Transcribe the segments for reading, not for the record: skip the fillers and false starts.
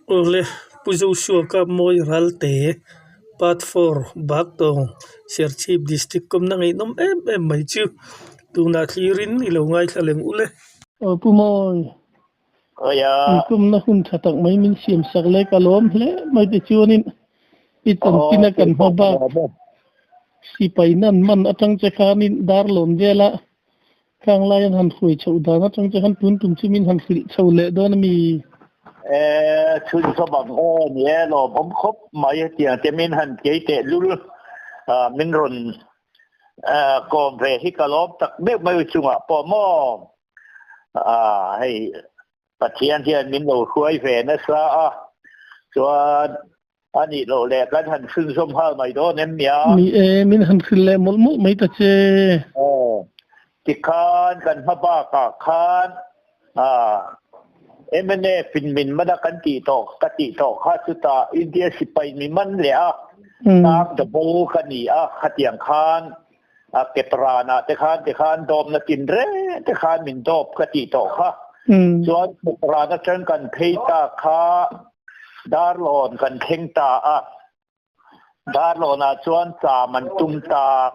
Awle Pu Joshua Kapmawi Ralte Part 4 Baktawng Serchhip District kawmna ngaihnawm em em mai chu tunah thlirin i lo ngaithla leng ule. Aw Pu Mawi, i kawmna hun tha tak mai min siam sak le ka lawm hle mai tichuanin i chanchin a kan hma bak sipai nan man atang che khanin Darlawn vela Khang lai an han hruai chhoh dan atang che khan tun tum chu min han hrilh chho leh dawn a mi? E, chhunzawm ang aw ni e, lawmawm khawp mai hetiang te min han kei teh lul min rawn kawm ve hi ka lawm tak meuh mai chungah pawh maw hei Pathian hian min lo hruai ve nasa a, chuan A nih loh leh kan han hrilzawm nghal mai dawn em nia? Ni e, min han hrilh leh mawlh mawlh mai ta che. Aw, tikhan kan hma bakah khan mnf in min man a kan tih tawh ka tih tawh kha chutah India sipai min man leh a, tang double ka ni a khatiang khan a kepranah te khan tikhan dawpna tin reng te khan min dawp ka tih tawh kha. Chuan kepran atang kan phei ta kha Darlawn kan thleng ta a, Darlawnah chuan cham an tum ta.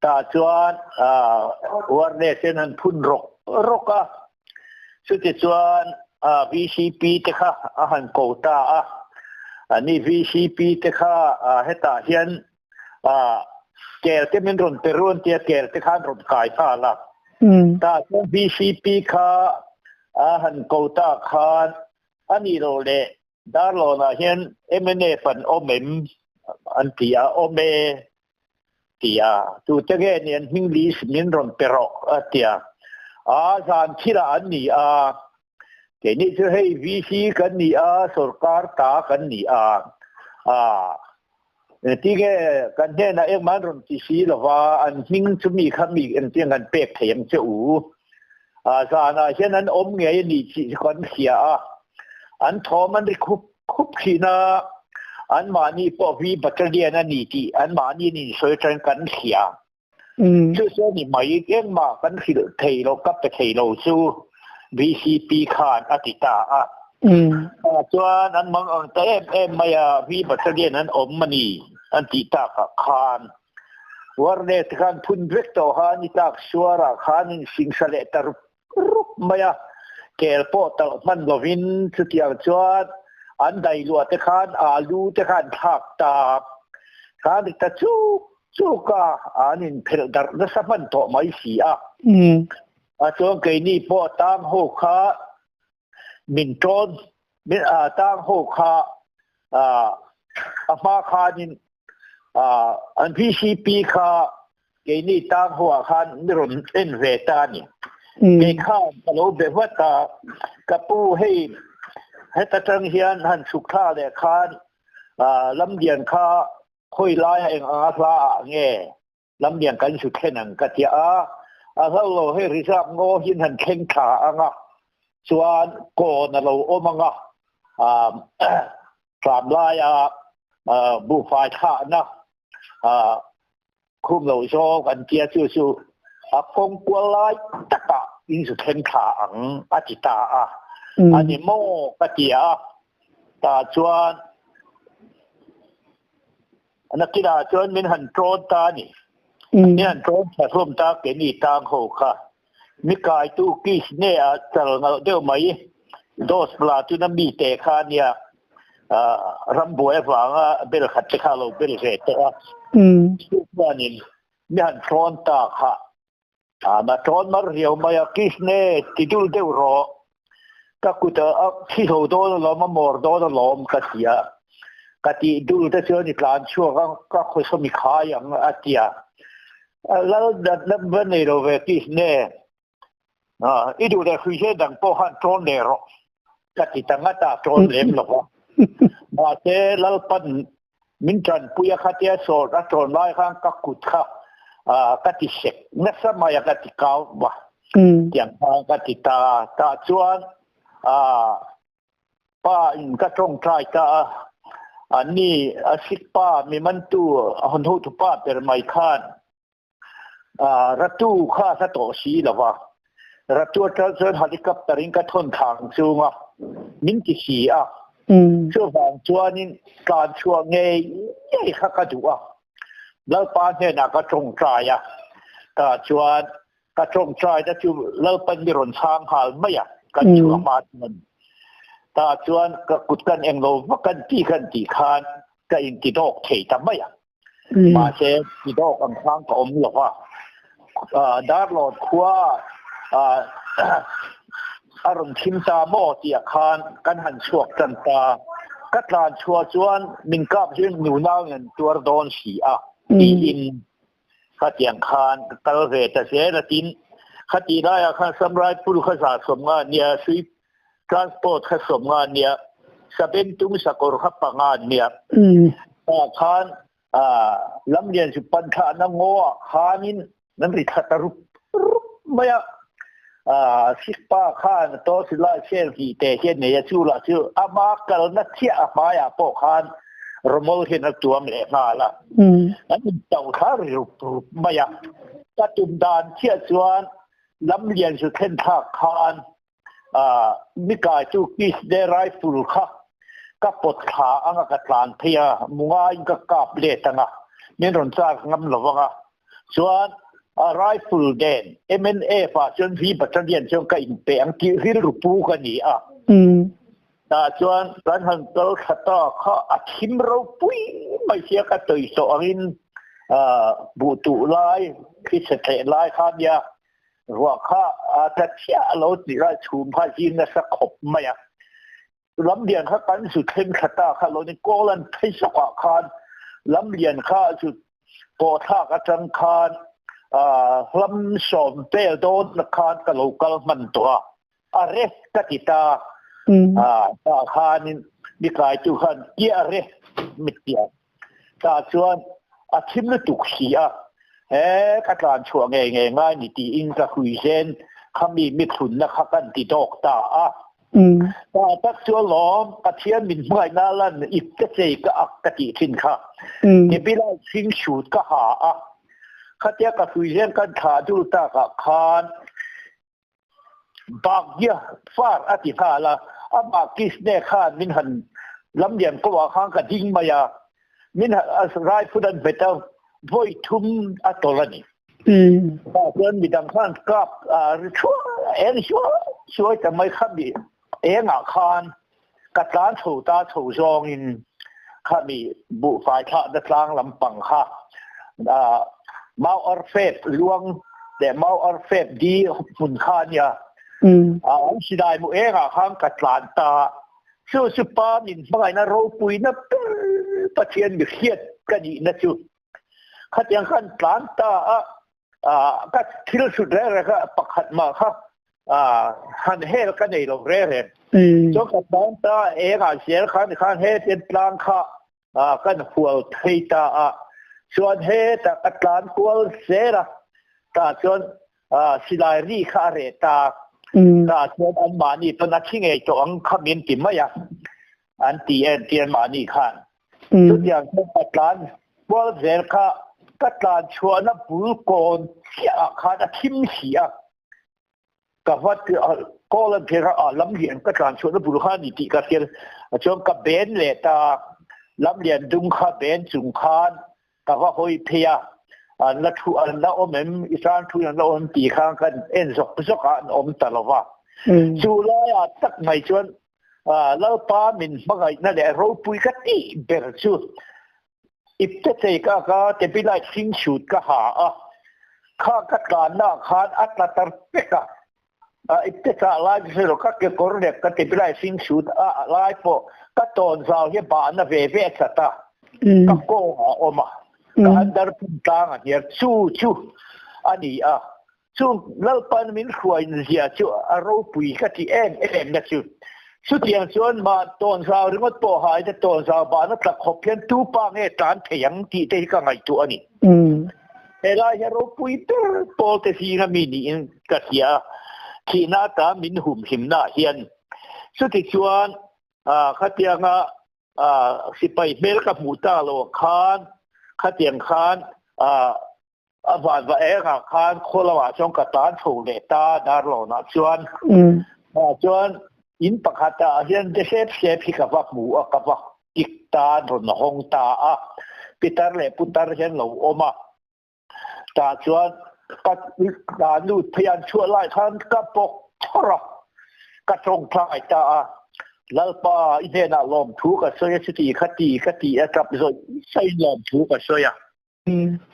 Tah chuan wireless in an phun rawk rawk a, chutichuan VCP te kha a han ko ta a. Ani VCP te kha hetah hian kel te min rawn pe ruan tia kel te khan rawn kai nghal a. Tah chuan VCP kha a han ko ta khan A nih loh leh Darlawnah hian mnf an awm em? an ti a, awm e ti a, tute nge ni an hming list min rawn pe rawh a ti a, aa zan thilah an ni a, keini chu hei VC kan ni a, sorkar ta kan ni a, aa engtinge kan hnenah engmah an rawn ti si lova, an hming chu mi kha mi engtiang kan pek thei ang che u? Zanah hian an awm ngei a ni tih chu kan hria a, an thawm an ri khup khup thin a, anmahni pawh V Battalion a ni tih anmahni an insawi atangin kan hria. Chu chu a ni mai, engmah kan hrilh thei lo, ka pe thei lo chu VCP khan a ti ta a. Chuan an mang ang ta em em mai a, V Battalion an awm a ni an tih takah khan Warne te khan phun vek tawh kha ni tlak suarah khan in singsa leh ta rup rup mai a, kel pawh talh hman lovin chutiang chuan an dailuah te khan alu te khan thlak ta khan ri ta chuk chuk a, an in phelh darh nasa hman tawh mai si a. A chuan keini pawh tang ho kha min tawn min tang ho kha a hma khanin an VCP kha keini tang ho ah khan mi rawn en ve ta a ni. Kei khan ka lo be vat a, ka pu hei heta tang hian han chhuk thla leh khan lamlian kha khawi laia eng anga hla ah nge Lamlian kan su thlen ang ka ti a, a hlo lo hei reserve ngaw hian han thleng thla ang a, chuan kawn a lo awm ang a, tlam laia buhfai thlahna khum lo zawng an tia chu chu a kawng kual lai takah in zu thleng thla ang a ti ta a, a ni maw ka ti a, tah chuan Nakinah chuan min han ṭawn ta a ni. Min han ṭawn thla hlawm ta keini tang ho kha. Mi kaitu kiss nge a chal ngalh deuh mai. Dos bla tuna mite kha a nia. Rambuai avanga bel khat te kha a lo bel ve tawh a. Chu chuanin mi han ṭawn ta kha. A ṭawn mar riau mai a, kiss nge ti dul deuh rawh. Ka kut a thi ho dawn alawm, a mawr dawn alawm ka ti a. Ka tih dul te chuan i tlan chhuak ang, ka khawsawm i khai ang a ti a. Lal natna va nei lo ve kiss nge. I duh leh hrui hle dang pawh khan ṭawn leh rawh ka ti ta ngat a, ṭawn lem lo va. Mahse Lalpan min ṭanpui a khatia sawr a ṭawn lai khan ka kut kha ka ti sek nasa mai a, ka ti kau va. Tiang khan ka ti ta a, tah chuan pa in ka ṭawngṭai ta a, anni a sik pa mi mantu a hawn hotu pa ber mai khan Ratu kha a hla tawh si lo va, Ratu atang chuan helicopter in ka thawn thang chung a, min ti si a. Chuvang chuanin tlan chhuah ngei ngei kha ka duh a. Lalpa hnenah ka tawngtai a, tah chuan ka tawngtaina chu Lalpan mi rawn chhang nghal mai a, kan chhuah hma chuan. Tah chuan ka kut kan englo vak kan ti kan tih khan ka intidawk thei ta mai a. Mahse tidawk ang khan ka awm lo va. Darlawn khua a rawn thim ta maw tih ah khan kan han chhuak tan ta. Ka tlan chhuah chuan min kap zir nunau in an tuar dawn si a tiin Khatiang khan ka kal ve ta zel a tin, khatih laiah khan Samrai Pool kha za 50 a nia, Sui Transport kha 50 a nia, Sabentung sakawr kha 5 a nia. Tah khan Lamlian chu panthlahna ngaw ah khanin nan ri thla ta rup rup mai a. Sikpa khan Tawsilai sel hnih te hian nei a, chu lah chu ama kalna chiah a hmaiah pawh khan Romol hian a tuam leh nghal a, an intauh thla ri rup rup mai a. Ka tum dan chiah chuan Lamlian zu thlen thlak khan Mikaitu Kisne rifle kha ka pawt thla anga ka tlan phei a, mungaiin ka kap let anga min rawn chak ngam lo vang a. Chuan rifle nen MNF ah chuan V Battalion chuan ka inpe ang tih rilru pu ka ni a. Tah chuan kan han kal thla ta kha a thim ropui mai sia ka tawi sawh angin buh tuh lai khi chhe thleh lai kha nia ruah kha a tla chiah lo tih lai chhum kha zing nasa khawp mai a. Lamlian kha kan zu thleng thla ta kha lo ni kawl an phei sawkah khan lamlian kha zu pawhthlak atang khan hlam sawm vel dawn khan ka lo kal hman tawh a, a re ka ti ta. Tah khanin mi kaitu khan kia a re mi ti a. Tah chuan a thim lutuk si a, he ka tlan chhuah ngei ngei ngai ni tiin ka hui zen kha mi mithlunna kha kan ti dawk ta a. Tah tak chuan lawm Pathian min hmangaihna lan ip ka chei ka ak ka tih thin kha. Kebilai hring hrut ka ha a, khatia ka hui zen kan thlah dul takah khan Bakgia far a ti nghal a, amah Kisne khan min han lamlian ko ah khan ka ding mai a, min rifle an hmet a, vawi thum a tawlh a ni. Tah chuan midang khan kap ri thuai eng suai suai ta mai khami engah khan ka tlan chho ta chho zawngin khami buhfai thlahna tlang lampang kha mau arfep luang leh mau arfep di hmun kha a nia. An silai mu engah khan ka tlan ta. Chu chu pa min hmangaihna ropuina ber Pathian mi hriat ka nihna chu khatiang khan tlan ta a. Ka thil hrut reng reng kha pakhat mah kha han hel ka nei lo reng reng. Chuan ka tlan ta engah zel khan khan he tian tlang kha kan hual thei ta a. Chuan hetah ka tlan kual zel a. Tah chuan silai ri kha a reh ta. Tah chuan anmahni pawn a thi ngei tawh ang kha min ti mai a. An ti en ti anmahni khan. Chutiang chuan ka tlan kual zel kha ka tlan chhuahna bul kawn chiah ah khan a thim si a, ka va call an phir a, lamlian ka tlan chhuahna bul kha a ni tih ka hria chuan ka ben leh ta a, lamlian dung kha ben chung khan ka va hawi phei a, an la thu an la awm em, i tan thu in an la awm em tih khan ka en zawk zawk a, an awm ta lo va. Chu laiah tak mai chuan Lalpa min hmangaihna leh ropui ka tih ber chu ipte chei ka ka tebilai hring hrut ka ha a, kha ka tlanna ah khan a tla tar pek a, ipte chah lai chu hre lo ka kekawr leh ka tebilai hring hrut a lai pawh ka tawn zau hi bahna ve ve a chat a, ka kawng ah a awm a, ka underpin tlang a hniar chu chu a ni a. Chung Lalpan min hruain zia chu a ropui ka ti em em na chu. Chutiang chuan mah tawnzau ringawt pawh haina tawnzau bahna tla khawp hian tu pa nge tlan thei ang tih te hi ka ngaihtuah a ni. Helai hi a ropui ber pawl te zinga mi niin ka hria a, thihna ata min humhimnaah hian. Chutichuan khatianga sipai hmel ka hmuh tak loh khan khatiang khan A van va engah khan khaw lamah chuan ka tan chho leh ta Darlawnah chuan. Tah chuan In pakhatah hian de hlep hlep hi ka va hmu a, ka va kik ta, an rawn hawng ta a. Pitar leh putar hian lo awm a. Tah chuan ka ka lut phei an chhuah lai khan ka bawk thawr a, ka tawngtai ta a. Lalpa i hnenah lawmthu ka sawi a, chuti kha ti ka ti a, tap zawih zawih in lawmthu ka sawi a.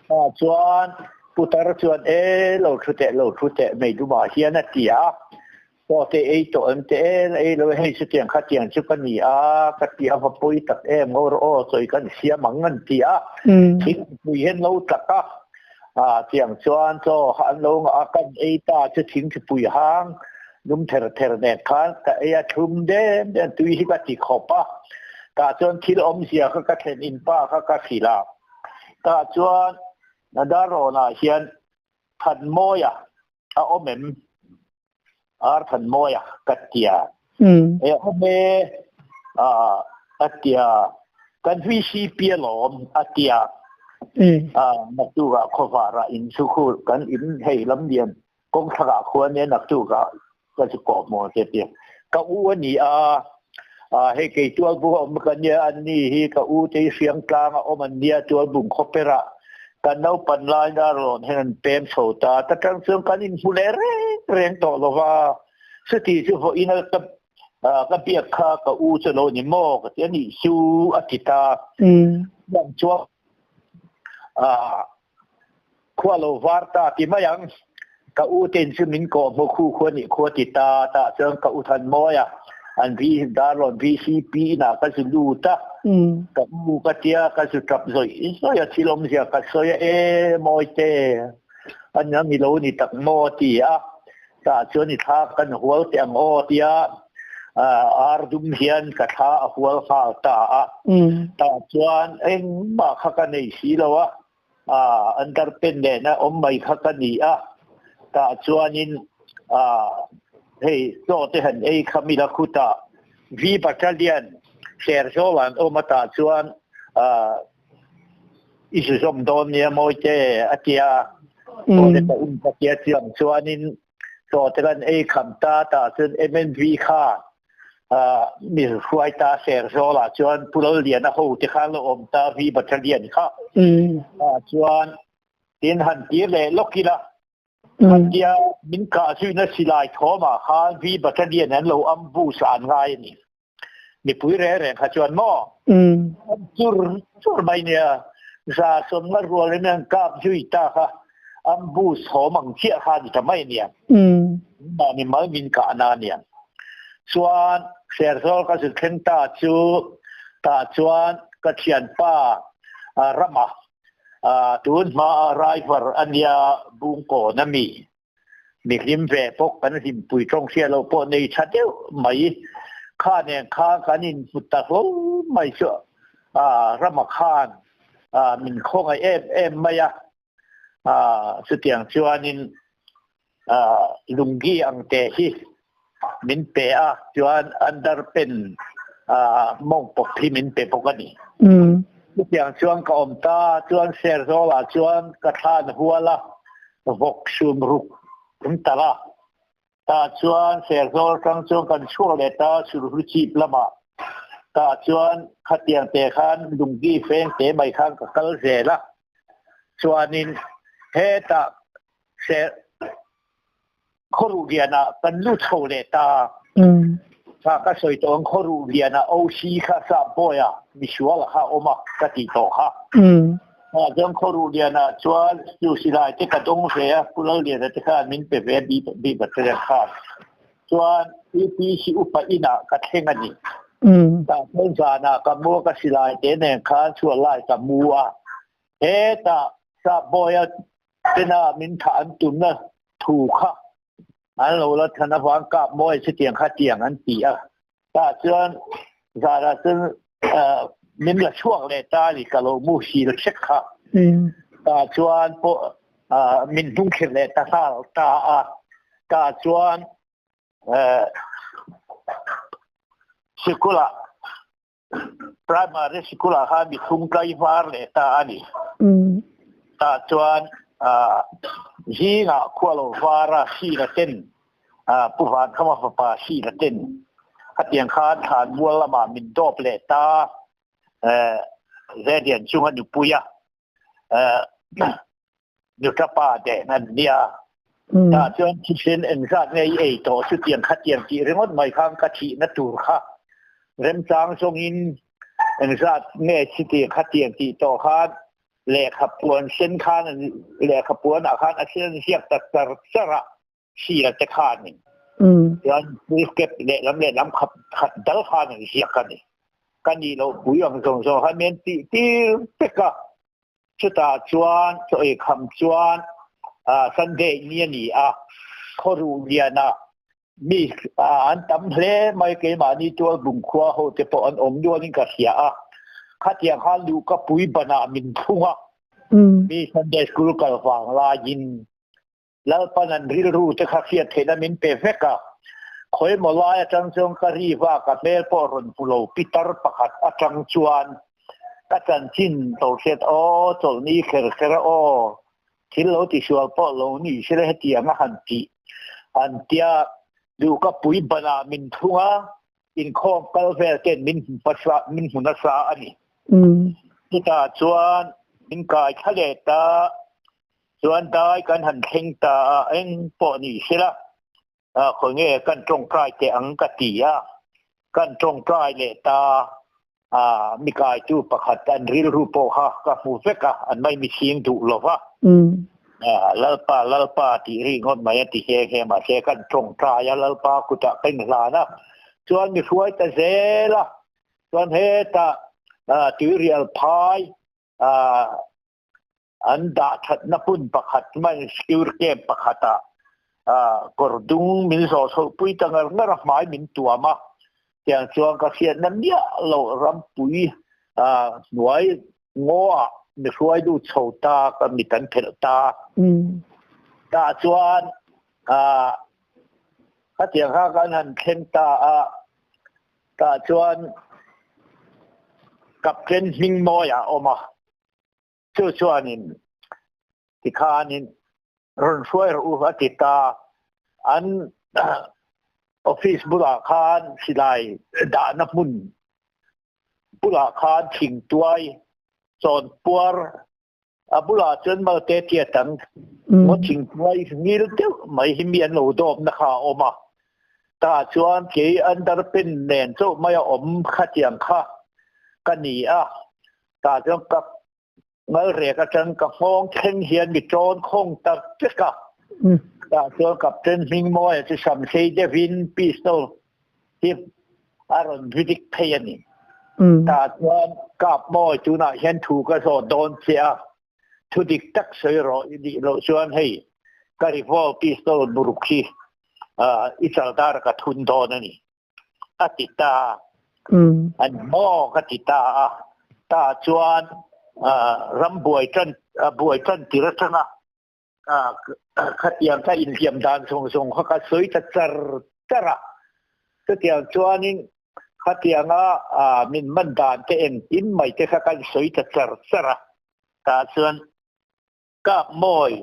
Tah chuan putar chuan e lo thu teh lo thu teh Meidumah hian a ti a, Chaw te ei tawh em te e la ei lo e hei chutiang khatiang chu ka ni a ka ti a va pawi tak em ngawr aw chawi kan siam ang an ti a thingpui hian lo tlak a ah tiang chuan chaw an lo ngah a kan ei ta chu thingpui hang lum ther ther nen khan ka ei a thlum dem dem tui hi ka ti khawp a tah chuan thil awmzia kha ka thlen in pa kha ka hrilh a tah chuan Nadarawnah hian Thanmawia a awm em? Ar Thanmawia ka tia. E awm e a tia. Kan VCP alawm a tia. Naktukah khawvarah in chu khu kan in hei lam lian kawngthakah khuan nia naktukah ka chu kawh hmu te tia. Ka u a ni a, hei kei tualbung a awm ka nia, an ni hi ka u te hi Hriangtlang a awm an nia tualbung khawperah kan naupan lain a rawn hian an pem chho ta. Ta tang chuan kan inhmu leh reng reng tawh lo va, chuti chu vawiin a ka ka biak kha ka u chu lo ni maw ka ti a nih chu a ti ta. Chuan chuan Khua lo var ta ti mai ang. Ka u ten chu min kawh hmu khu khua nih khua ti ta tah chuan ka u than mawi a, an vi Darlawn VCP inah ka zu lut a, ka u ka tia ka zu tap zawih zawih a, thil awmzia ka sawi a, e Mawite a ni lo ni tak maw a ti a, Tah chuan i thla kan hual teh ang aw tia ar dum hian ka thla a hual nghal ta a. Tah chuan engmah kha ka nei si lo a, underpant nena awm mai kha ka ni a. Tah chuanin hei chaw te han ei kha mila khutah V Battalion Serzawl an awm a tah chuan I zu zawm dawn nia Mawite a ti a, Mawite ka um ka tia chiang chuanin chaw te kan ei kham ta tah chuan MNV kha mi hruai ta Serzawl ah chuan Pu Lalliana ho te kha an lo awm ta V Battalion kha chuan tin han tir leh lawk ila Khatia min kah zuina silai thawm ah khan V Battalion an lo ambush ah an ngai a ni. Mipui reng reng kha chuan maw an chur chur mai nia, za sawmnga rual in an kap zui ta kha ambush hawm ang chiah kha a ni ta mai nia, mahni mal min kah na nia. Chuan Serzawl ka zut thleng ta chu tah chuan ka thianpa Rama tun hma a driver a nia Bungkawn a mi. Mi hlim ve bawk kan hlimpui tawng hria lo pawh nei tha deuh mai. Kha nen kha kan inhmu ta hlawm mai chu Rama khan min khawngaih em em mai a. Chutiang chuanin lunggi ang te hi min pe a, chuan underpen mawng pawp hi min pe bawk a ni. Chutiang chuan ka awm ta, chuan Serzawlah chuan ka thlan hual a, vawk sum ruk an talh a. Tah chuan Serzawl atang chuan kan chhuak leh ta Surhlu chhip lamah. Tah chuan khatiang te khan lunggi feng te mai khan ka kal zel a. Chuanin hetah Ser Khawruhlianah kan lut chho leh ta. Kha ka sawi tawh ang Khawruhlianah OC kha sap bawiah misual kha a awm a ka tih tawh kha. Tah chuan Khawruhlianah chuan chu silai te ka dawng ve a, Pu Lalliana te khan min pe ve a Bihbathrian khan. Chuan UPC upa inah ka thleng a ni. Tah chuan zanah ka mu a, ka silai te nen khan chhuah lai ka mu a. Hetah sap bawia Tena min thah an tumna thu kha an lo la than avang kap mawi chutiang kha tiang an ti a. Tah chuan zanah chuan min la chhuak leh ta a ni ka lo mu hil hrek kha. Tah chuan pawh min hnungkhirh leh ta nghal ta a. Tah chuan sikulah Primary sikul-ah khan mi thlung tlai var leh ta a ni. Tah chuan zingah khua lo vara Sina ten, Pu Vankhama fapa Sina ten Khatiang khan thlanmual lamah min dawp leh ta Zelian chunga nupuia Nuṭapa te an nia. Tah chuan thisen engzat nge i ei tawh chutiang khatiang tih ringawt mai khan ka thihna tur kha remchang zawngin engzat nge chutiang khatiang tih tawh khan lehkha puan sen khan lehkha puanah khan a sen ziak ta char char a sia te khanin chuan full cap lehlam lehlam khat khat dal khan an ziak a ni. Ka nih loh pui ang zawng zawng khan min tih tir vek a. Chutah chuan chaw ei kham chuan Sunday ni a ni a, khawruh lianah mi an tam hle mai keimahni tualbung khua ho te pawh an awm nualin ka hria a. Khatiang khan luhka pui banah min thlung a, mi Sunday school kal vang laiin Lalpan an rilru te kha hriat theihna min pe vek a, khawimaw lai atang chuan ka ri vak a hmel pawh rawn hmu lo pitar pakhat atang chuan ka chanchin lo hriat aw chawlhni kher kher a aw thil lo tisual pawh lo ni sela hetiang a han tih an tia duh ka pui banah min thlung a inkhawm kal vel ten min hmu min hmu nasa a ni. Chutah chuan min kai thla leh ta Chuan dai kan han thleng ta a, eng pawh ni sela, khawi nge kan tawngtai teh ang ka ti a, kan tawngtai leh ta a, mi kaitu pakhat an rilru pawh kha ka hmu vek a, an mai mihring duh lo va, Lalpa, Lalpa tih ri ngawt mai a ti nghe nghe, mahse kan tawngtai a, Lalpa kutah ka inhlan a, chuan mi hruai ta zel a, chuan hetah tuirial phai An dah thatna hmun pakhat hman secure camp pakhatah kawr dung min zawh chhohpui ta ngar ngar a, hmai min tuam a. Tiang chuan ka hriatna miah loh rampui hnuai ngawah mi hruai lut chho ta ka mit an phelh ta. Tah chuan khatiang kha kan han thleng ta a. Tah chuan Captain Hmingmawia a awm a, chu chuanin tikhanin rawn hruai rawh u a ti ta. An office bulah khan silai dahna hmun bulah khan thingtuai chawnpuar A bulah chuan malte tiat ang ngaw thingtuai ngil deuh mai hi mi an lo dawpna kha a awm a. Tah chuan kei underpin nen chauh mai a awm khatiang kha ka ni a. Tah chuan ka ngalrek atang ka nghawng thleng hian mi tawn khawng tak vek a. Tah chuan Captain Hmingmawia chu samsei deuhin pistol hi a rawn vidik phei a ni. Tah chuan kap mawi tunah hian thu ka zawt dawn che a, thu dik tak sawi rawh i nih loh chuan hei ka revolve pistol buruk hi i chaldar ka thun dawn a ni a ti ta a. An maw ka ti ta a. Tah chuan ram buai tan buai tan tir atanga Khatiang kha inhliam dan zawng zawng kha ka sawi ta char char a. Chutiang chuanin khatianga min man dan te engtin mai te kha kan sawi ta char char a. Tah chuan kap mawi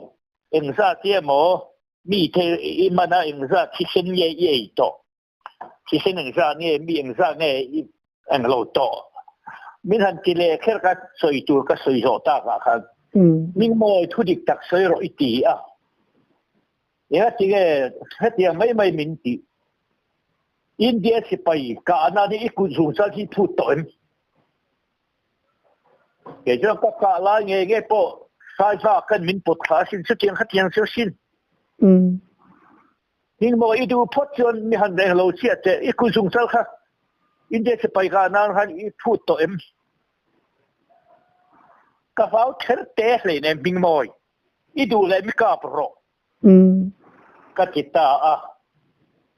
engzat emaw mi te i man a engzat thisen nge i ei tawh thisen engzat nge mi engzat nge i englo tawh min han ti leh kher ka sawi tur ka sawi zawh tak ah khan min mawi thu dik tak sawi rawh i ti a enga tinge hetiang mai mai min ti India sipai kahna ni i kut zung chal hi phut tawh em kei chuan ka kah lai nge nge pawh saiva kan min pawt thla asin chutiang khatiang chu asin Hing maw i duh phawt chuan mi han reng lo chiah teh, i kut zung chal kha India sipai kah nan khan i phut tawh em? Ka hlau ther te hleinem hming mawi, i duh leh mi kap rawh. Ka ti ta a,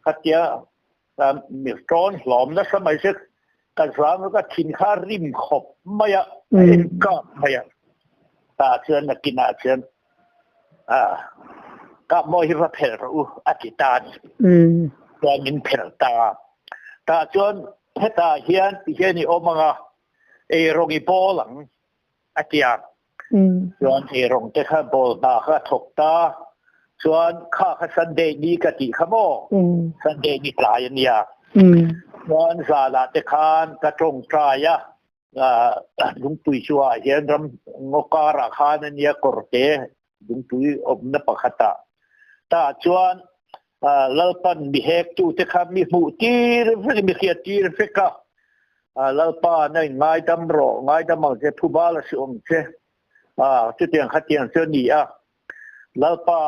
khatia mi tawn hlawm nasa mai se ka zang ka thin kha rim khawp mai a, a en kap mai a, tah chuan nakinah chuan Kap mawi hi va phelh rawh u a ti ta a ni. Chuan min phelh ta a. Tah chuan hetah hian ti hian i awm ang a, eirawng i bawl ang a ti a. Chuan eirawng te kha bawl hna kha a thawk ta. Chuan kha kha Sunday ni ka tih kha maw? Sunday ni tlai a nia. Chuan zanah te khan ka tawngtai a, lungpui chungah hian ram ngaw karah khan a nia kawrte lungpui awmna pakhatah tah chuan Lalpan mi hektute kha mi hmuh tir vek mi hriat tir vek a, Lalpa na in ngaidam rawh, ngaidam ang che, phubal a si awm che, chutiang khatiang chu a ni a. Lalpa,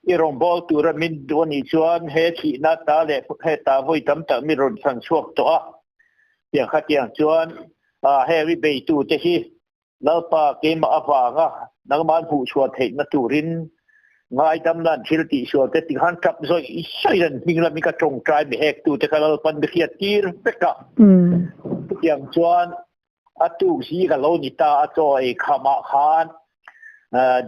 i rawngbâwl tûra min duh a nih chuan he thihna ta leh heta vawi tam tak mi rawn chhan chhuak tawh a. Tiang khatiang chuan heng i beitute hi Lalpa keimah avânga nangma'n hmuhchhuah theihna tûrin ngaidamna an thil tihsual te tikhan ṭap zawih zawih an hming lamin ka ṭawngṭai mi hektute kha Lalpan mi hriattîr vek a. Chutiang chuan A tuk zi ka lo ni ta a, chaw ei khamah khan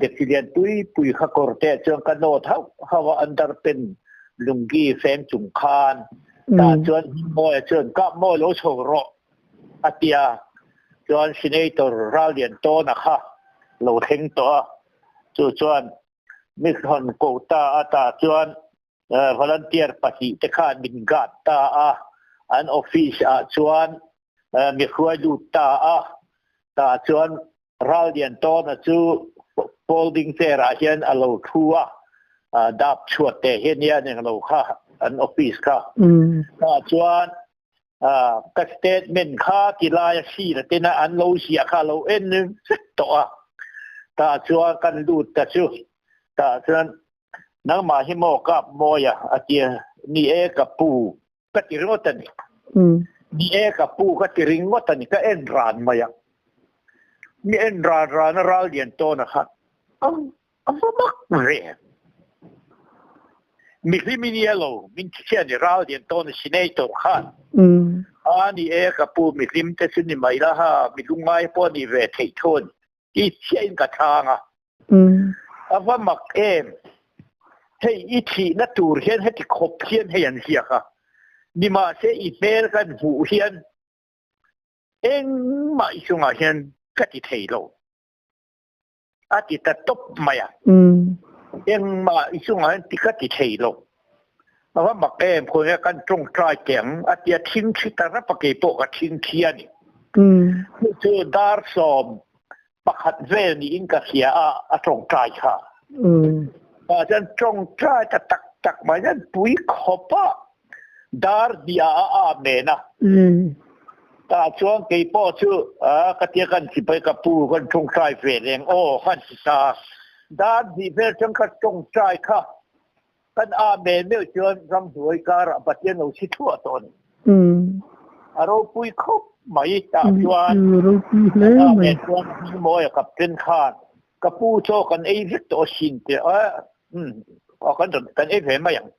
dekchi lian pui pui kha kawr te chuan ka nawt hauh hauh a, underpant lungi feng chung khan tah chuan Hmingmawia chuan kap maw lo chho rawh a ti a, chuan Senator Rallian Tawna kha lo thleng tawh a, chu chuan mi rawn ko ta a, tah chuan Volunteer pahnihte khan min guard ta a, an office ah chuan mi hruai lut ta a, tah chuan Rallian Tawna chu folding chair ah hian a lo thu a, dap chhuat te hi ania eng lo kha an office kha. Tah chuan ka statement kha ti lai a sir tena an lo ziah kha a lo en vek tawh a, tah chuan kan lut ta chu, tah chuan Nangmah hi maw kap mawi a? a ti a. Ni e ka pu ka ti ringawt a ni. Ni e ka pu ka ti ringawt a ni. Ka en ran mai a. Mi en ran ran a ral lian tawn a kha a va mak ve. Mi hlim i nia lo, min ti chiah a ni ral lian tawn a senator khan. A ni e ka pu mi hlim te chu ni mai la ha, mi lungngai pawh a nih ve theih thu a ni. Ti chiahin ka chhang a. A va mak em! Hei i thihna tur hian heti khawp hian hei an ziak a, nimahse i hmel kan hmuh hian engmah i chungah hian ka ti thei lo, a ti ta tawp mai a. Engmah i chungah hian ti ka ti thei lo. A va mak em! Khawiah kan tawngtai teh ang a ti a, thingthi ta rap a, keipawh ka thingthi a ni. Chu chu dar 11 vel niin ka hria a, a tawngtai kha. Mahse tawngtai ta tak tak mai hian pui khawp a, dar hniah a amen a. Tah chuan keipawh chu ka tia kan sipai ka pu kan tawngtai ve reng aw kan ti ta. Dar hnih vel chuan ka tawngtai kha. Kan amen meuh chuan ramhnuai karah Pathian lo si thuah tawh a ni. A ropui khawp mai tah chuan kan amen chuan Hmingmawia Captain khan ka pu chaw kan ei vek tawh asin tih a kan ei ve mai ang.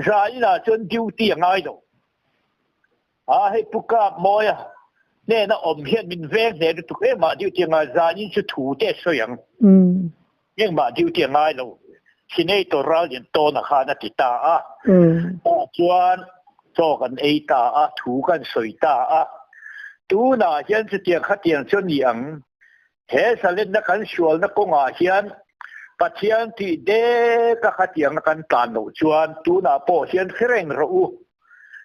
Zainah chuan duty a ngai lo. A hei Pu Kapmawia hnena awm hian min veng hle lutuk engmah duty a ngai zanin chu thu te a sawi ang. Engmah duty a ngai lo Senator Rallian Tawna khan a ti ta a. Tah chuan chaw kan ei ta a, thu kan sawi ta a. Tunah hian chutiang khatiang chu a ni ang. He zalenna kan sualna kawngah hian Pathian tih dek a khatianga kan tlan loh chuan tunah pawh hian hre reng rawh u.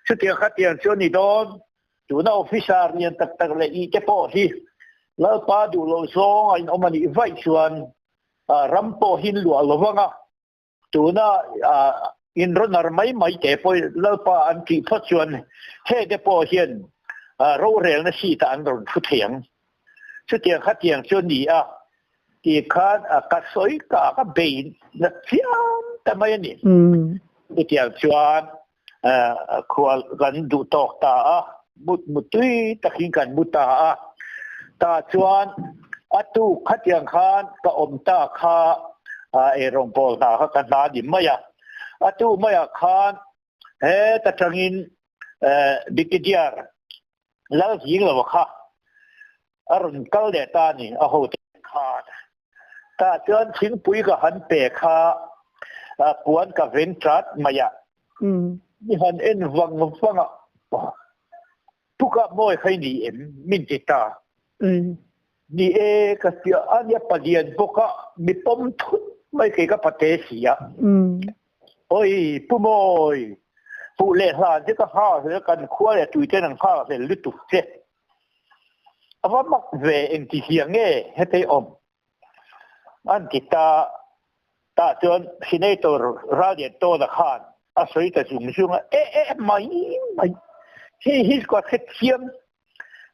Chutiang khatiang chu a ni dawn. Tuna officer lian tak tak leh ih te pawh hi Lalpa duh loh zawng a inawm a nih vaih chuan ram pawh hi in luah lo vang a. Tuna in rawn ar mai mai te pawh Lalpa an tih phawt chuan he te pawh hian rorelna seat ah an rawn thu thei ang. Chutiang khatiang chu a ni a tih khan ka sawi ka ka bei na chiam ta mai a ni. Chutiang chuan Khual kan duh tawk ta a, mut mutui takin kan mu ta a. Tah chuan a tuk khatiang khan ka awm ta kha eirawng pawl hna kha ka hna ni mai a. A tuk maiah khan heta tangin Brigadier Lalzinglo kha a rawn kal leh ta a ni, a hote khan. Tah chuan thingpui ka han pe kha puan ka veng chat mai a. Mi han en vang vang a, Pukah mawi kha i ni em? min ti ta. Ni e, ka ti a, ania palian bawk a, mi pawm thut mai kei ka pate si a. Oi, Pu Mawi! Puh leh hlan che ka nghal hlel kan khua leh tui ten an nghal hlel lutuk che. A va mak ve engti hia nge hetei awm an ti ta. Tah chuan Senator Rallian Tawna khan a sawi ta zung zung a, E e mai mai, hei hi ka hrethiam,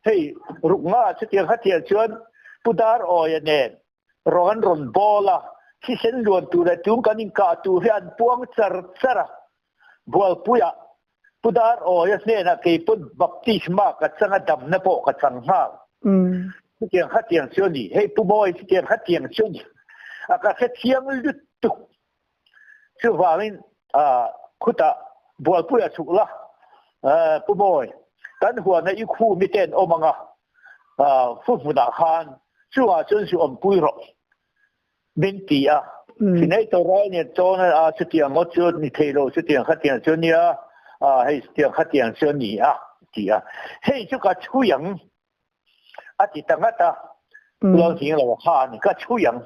hei ruk nga chutiang khatiang chuan Pu Dar Awia nen rawng an rawn bawl a, thisen luan tur leh tum kan inkah tur hi an puang char char a, Bualpuiah Pu Dar Awia hnenah kei pawn baptisma ka chang a, damna pawh ka chang nghal. Chutiang khatiang chu a ni. Hei Pu Mawi chutiang khatiang chu a ni. A ka hrethiang lutuk. Chuvangin khutah Bualpuiah chhuk la, Pu Mawi, kan huana i khu miten awm anga fu hmunah khan chungah chuan zu awmpui rawh. Min ti a, Senator Rai nen chuan a chutiang ngawt chu ni thei lo, chutiang khatiang chu nia, hei chutiang khatiang chu a ni a, ti a. Hei chu ka chhui ang, a ti ta ngat a, Lal Hing lo khan ka chhui ang,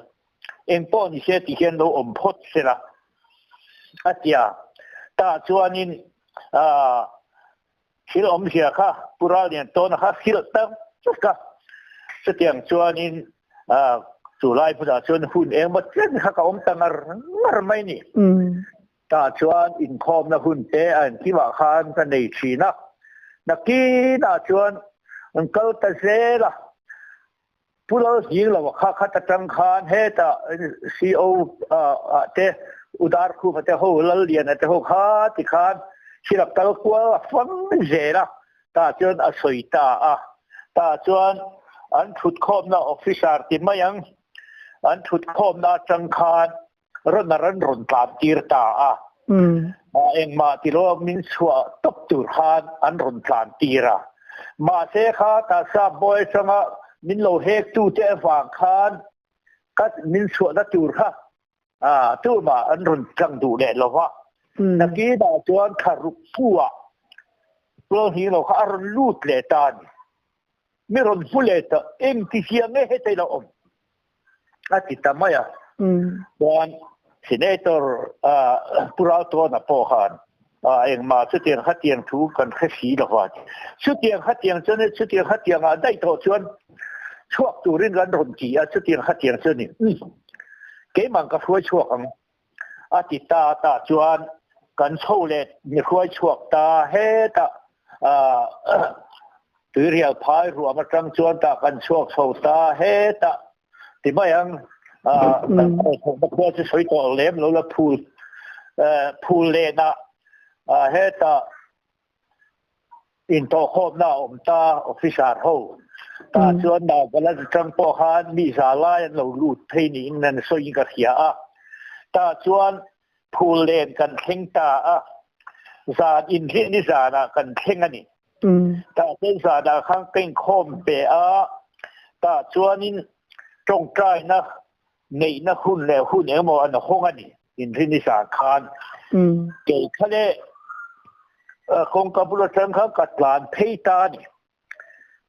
eng pawh ni se ti hian lo awm phawt se la, a ti a. Tah chuanin thil awmzia kha Pu Rallian Tawna kha hrilh tak tak a, chutiang chuanin chu lai hmunah chuan hun engmaw chen kha ka awm ta ngar ngar mai ni. Tah chuan inkhawmna hun te a engkimah khan ka nei thin a, nakinah chuan an kal ta zel a, Pu Lalhing lo kha khat atang khan hetah CO ah te Udar Khupa te ho Lalliana te ho kha ti khan thil a kal kual a fang zel a, tah chuan a sawi ta a. Tah chuan an thutkhawmna officer ti mai ang, an thutkhawmna atang khan rawn a rawn rawn tlan tir ta a. Engmah ti lo min chhuah tawp tur khan an rawn tlan tir a. Mahse kha tasa bawi atanga min lo hek tu te avang khan ka min chhuahna tur kha tumah an rawn tlang duh leh lo va. Nakinah chuan thla ruk hnuah Tualhnih lo kha a rawn lut leh ta a ni. Mi rawn hmu leh ta engti hian nge hetei lo awm? A ti ta mai a. Chuan Senator Pu Raltawna pawh khan engmah chutiang khatiang thu kan hre si lo va. Chutiang khatiang chuan chutiang khatiang ah daih tawh chuan chhuak turin kan rawn ti a, chutiang khatiang chu a ni. Keimah ka hruai chhuak ang a ti ta tah chuan kan chho leh mi hruai chhuak ta hetah Tuirial phai ruam atang chuan tah kan chhuak chho ta hetah ti mai ang kan chhuak khua chu sawi tawh lem lo la phul phul lenah hetah Intawhkhawmna a awm ta, officer ho tah chuan Nagaland atang pawh khan mi za lai an lo lut phei niin an sawiin ka hria a. Tah chuan phul len kan thleng ta a, zan inhlih ni zanah kan thleng a ni. Tah chuan zanah khan ka inkhawm ve a, tah chuanin tawngtaina neihna hun leh hun engemaw an hawng a ni. Inrini zan khan kei kha leh kawngka bul atang khan ka tlan phei ta a ni.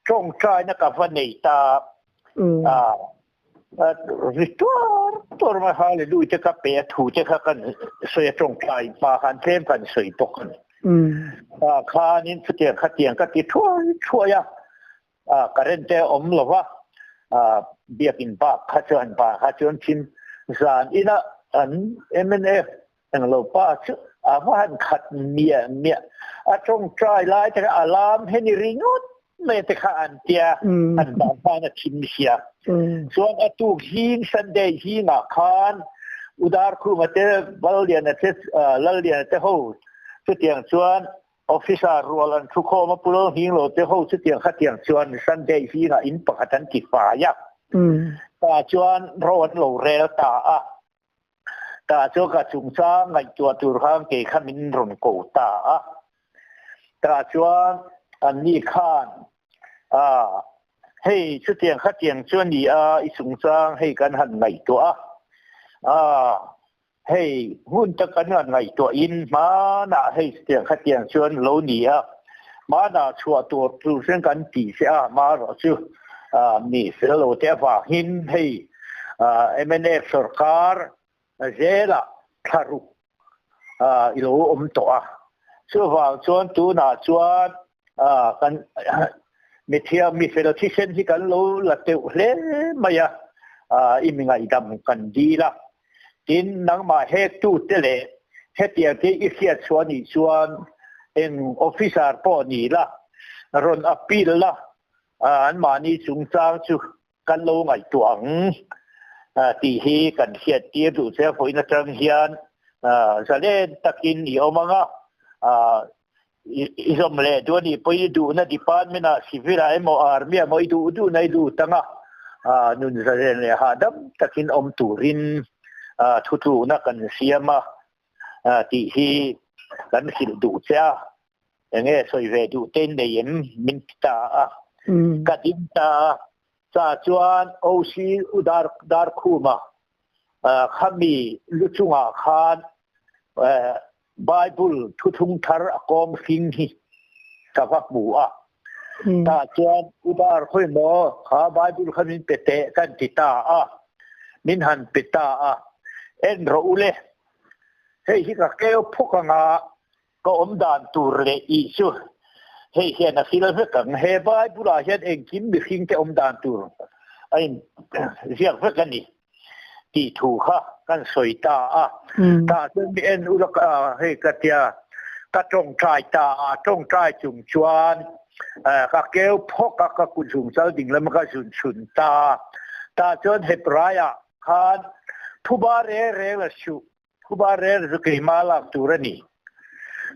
Tawngtaina ka va nei ta a, ri tuar tuar mai Hallelujah te ka pe a, thu te kha kan sawi a, tawngtai hma khan tlem kan sawi bawk a ni. Khanin chutiang khatiang ka ti thuai thuai a. Current te awm lo va, biakin bak kha chuan ba kha chuan thim zan ina an mnf englo pa chu a va han khat miah miah a tawngtai lai te kha alarm hi ni ringawt mai te kha an tia an dan khan a thim sia chuan a tuk hing Sunday hingah khan Udar Khuma te Valliana te Lalliana te ho chutiang chuan Officer rual an thu khawm a, Pu Lalhing lo te ho chutiang khatiang chuan Sunday zingah in pakhat an ti fai a, tah chuan ro an lo rel ta a, tah chuan ka chungchang ngaihtuah tur khan kei kha min rawn ko ta a, tah chuan anni khan hei chutiang khatiang chu a ni a, i chungchang hei kan han ngaihtuah a, Hei, hmun tak an han ngaihtuahin hmanah hei chutiang khatiang chuan lo ni a, hmanah chhuah tur tur chuan kan ti che a, hmarawh chu mi fel lo te avangin hei mnf sorkar zelah thlaruk i lo awm tawh a. Chuvang chuan tunah chuan kan mithiam mifel thisen hi kan lo la teuh hle mai a, i mi ngaihdam kan dil a. Tin, nangmah hektute leh hetiang te i hriat chhuah nih chuan eng officer pawh ni la, rawn appeal la, anmahni chungchang chu kan lo ngaihtuah ang tih hi kan hriat tir duh che vawiin atang hian zalen takin i awm ang a, i zawm leh duh a nih pawhin i duhna department ah civil ah emaw army ah emaw i duh duhna i lut ang a, nun zalen leh hahdam takin awm turin thutlukna kan siam a tih hi kan hrilh duh che a. Enge sawi ve duh te in nei em min ti ta a, ka ding ta a, cha chuan OC U Dar Darkhuma khami lu chungah khan Bible thuthung thar a kawm hring hi ka va hmu a, tah chuan U Dar khawi maw kha Bible kha min pe teh kan ti ta a, min han pe ta a, en rawh u le, hei hi ka keu phawk anga Ka awm dan tur leh tih chu hei hian a fil vek ang. He Bible-ah hian engkim mihringte awm dan tur a in ziak vek a ni tih thu kha kan sawi ta a. Tah chuan mi en ula hei ka tia ka tawngtai ta a, tawngtai chung chuan ka keu phawk a, ka kut zung chal ding lam ka zun chhun ta. Tah chuan Hebraiah khan phuba reng reng la suh Phuba rel chu keimah lak tur a ni.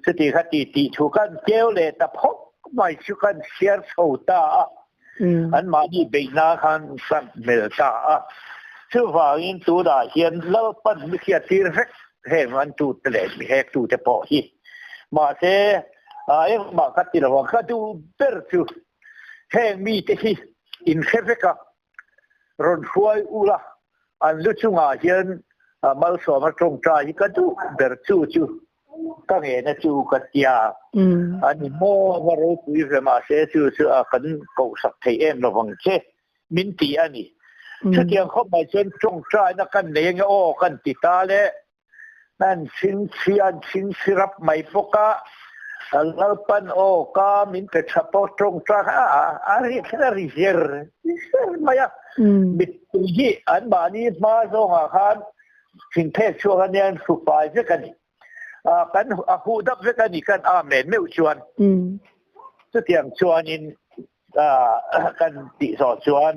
Chuti kha ti tih thu kan keu leh ta phawk mai chu kan chhiar chho ta a, anmahni beihna khan kan hmel ta a. Chuvangin tunah hian Lalpan mi hriattir vek heng an tute leh mi hektute pawh hi. Mahse, engmah ka ti lo ang, ka duh ber chu heng mite hi inhre vek a, Rawn hruai ula, an lu chungah hian malsawma tawngtai hi ka duh ber chu chu ka ngena chu ka tia. A ni maw va ropui ve mahse chu chu a kan kohsak thei em lovang che min ti a ni. Chutiang khawp mai chuan tawngtaina kan nei ange aw kan ti ta le. An chhingchhi an chhingchhi rap mai bawk a, Lalpan aw ka min pe tha pawh tawngtang a a ri thlen a ri zer zer mai a. Mittui hi anmahni hma zawngah khan thingphek chhuak a nia an hru fai vek a ni. Kan a huh dap vek a ni kan amen meuh chuan. Chutiang chuanin kan tih zawh chuan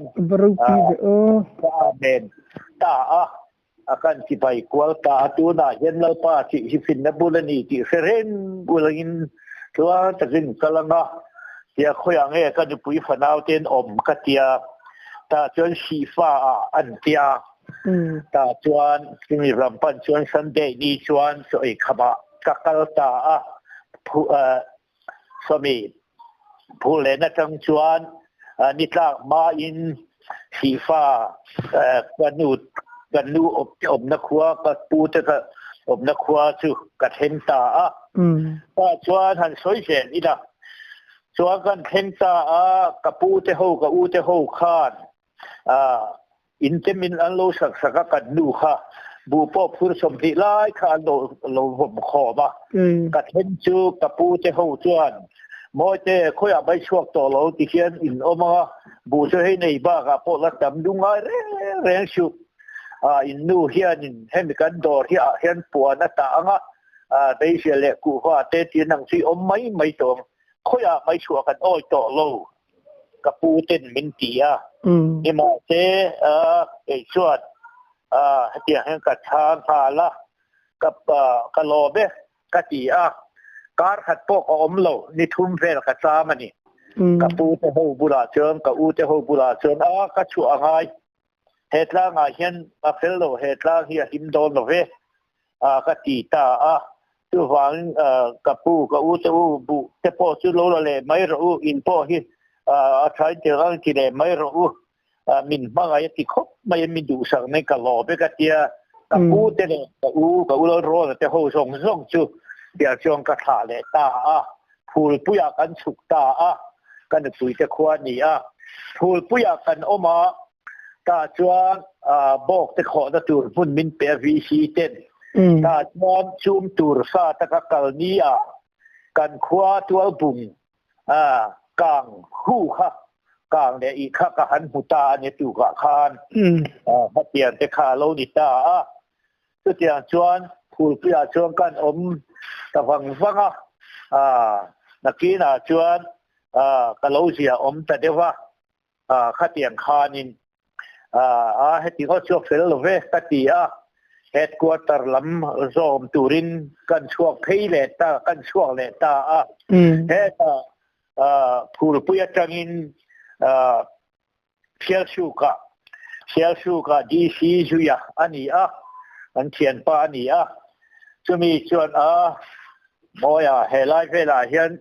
amen ta a. A kan sipai kual ta a, tunah hian Lalpa tih hi finna bul a ni tih hre reng ulangin tluang takin kal ang a, tia khawiah nge ka nupui fanau ten awm ka tia, tah chuan Sihfa ah an tia, tah chuan chumi ram pan chuan Sunday ni chuan chaw ei khamah ka kal ta a, Sawmi phur lehna atang chuan ni tlak hmain Sihfa ka nu ka nu awmna khua ka pu te ka awmna khua chu ka thleng ta a. Tah chuan han sawi zel ila chuan kan thleng ta a, ka pu te ho ka u te ho khan In te min an lo sak sak a, kan nu kha buh pawh phur 20 lai kha an lo vawm khawm a. Ka then chu ka pu te ho chuan, Mawite, khawiah mai chhuak tawh lo ti hian in awm ang a, buh chu hei nei bakah pawh la tam lu ngai reng reng suh. In nu hianin hemi kan dawr hi ah hian puan a tah ang a, beisia leh kuhva te tiin ang chu i awm mai mai tawh ang, khawiah mai chhuah kan awi tawh lo. Ka pu ten min ti a, nimahse kei chuan hetiang hian ka chhang nghal a, ka lawm e ka ti a, kar khat pawh ka awm lo, ni thum vel ka cham a ni. Ka pu te ho bulah chuan, ka u te ho bulah chuan a ka chhuah a ngai, he tlangah hian a fel lo, he tlang hi a him dawn lo ve ka ti ta a. Chuvangin ka pu, ka u te u buh te pawh chu lo la leh mai rawh u, in pawh hi a thain tir ang ti leh mai rawh u, min hmangaih a ti khawp mai a, min duhsak mai ka lawm e ka tia. Ka pu te leh ka u, ka u Lalrawna te ho zawng zawng chu tiang chuan ka thlah leh ta a, Phulpuiah kan chhuk ta a, ka nupui te khua a ni a. Phulpuiah kan awm a, tah chuan bawk te khawhna tur hmun min pe a VC ten. Tah chuan chum tur sa taka kal ni a. Kan khua tualbung kang hu kha kang leh i kha ka han hmu ta a ni tukah khan hetiang te kha a lo ni ta a. Chutiang chuan phulpuiah chuan kan awm ta vang vang a, nakinah chuan ka lo zia awm ta deuh a, khatiang khanin a heti ngawt chu a fel lo ve ka ti a, headquarter lam zawm turin kan chhuak phei leh ta, kan chhuak leh ta a. Hetah phulpui atangin Sialsukah Sialsukah DC zuia a ni a, an thianpa a ni a. Chumi chuan a Mawia helai velah hian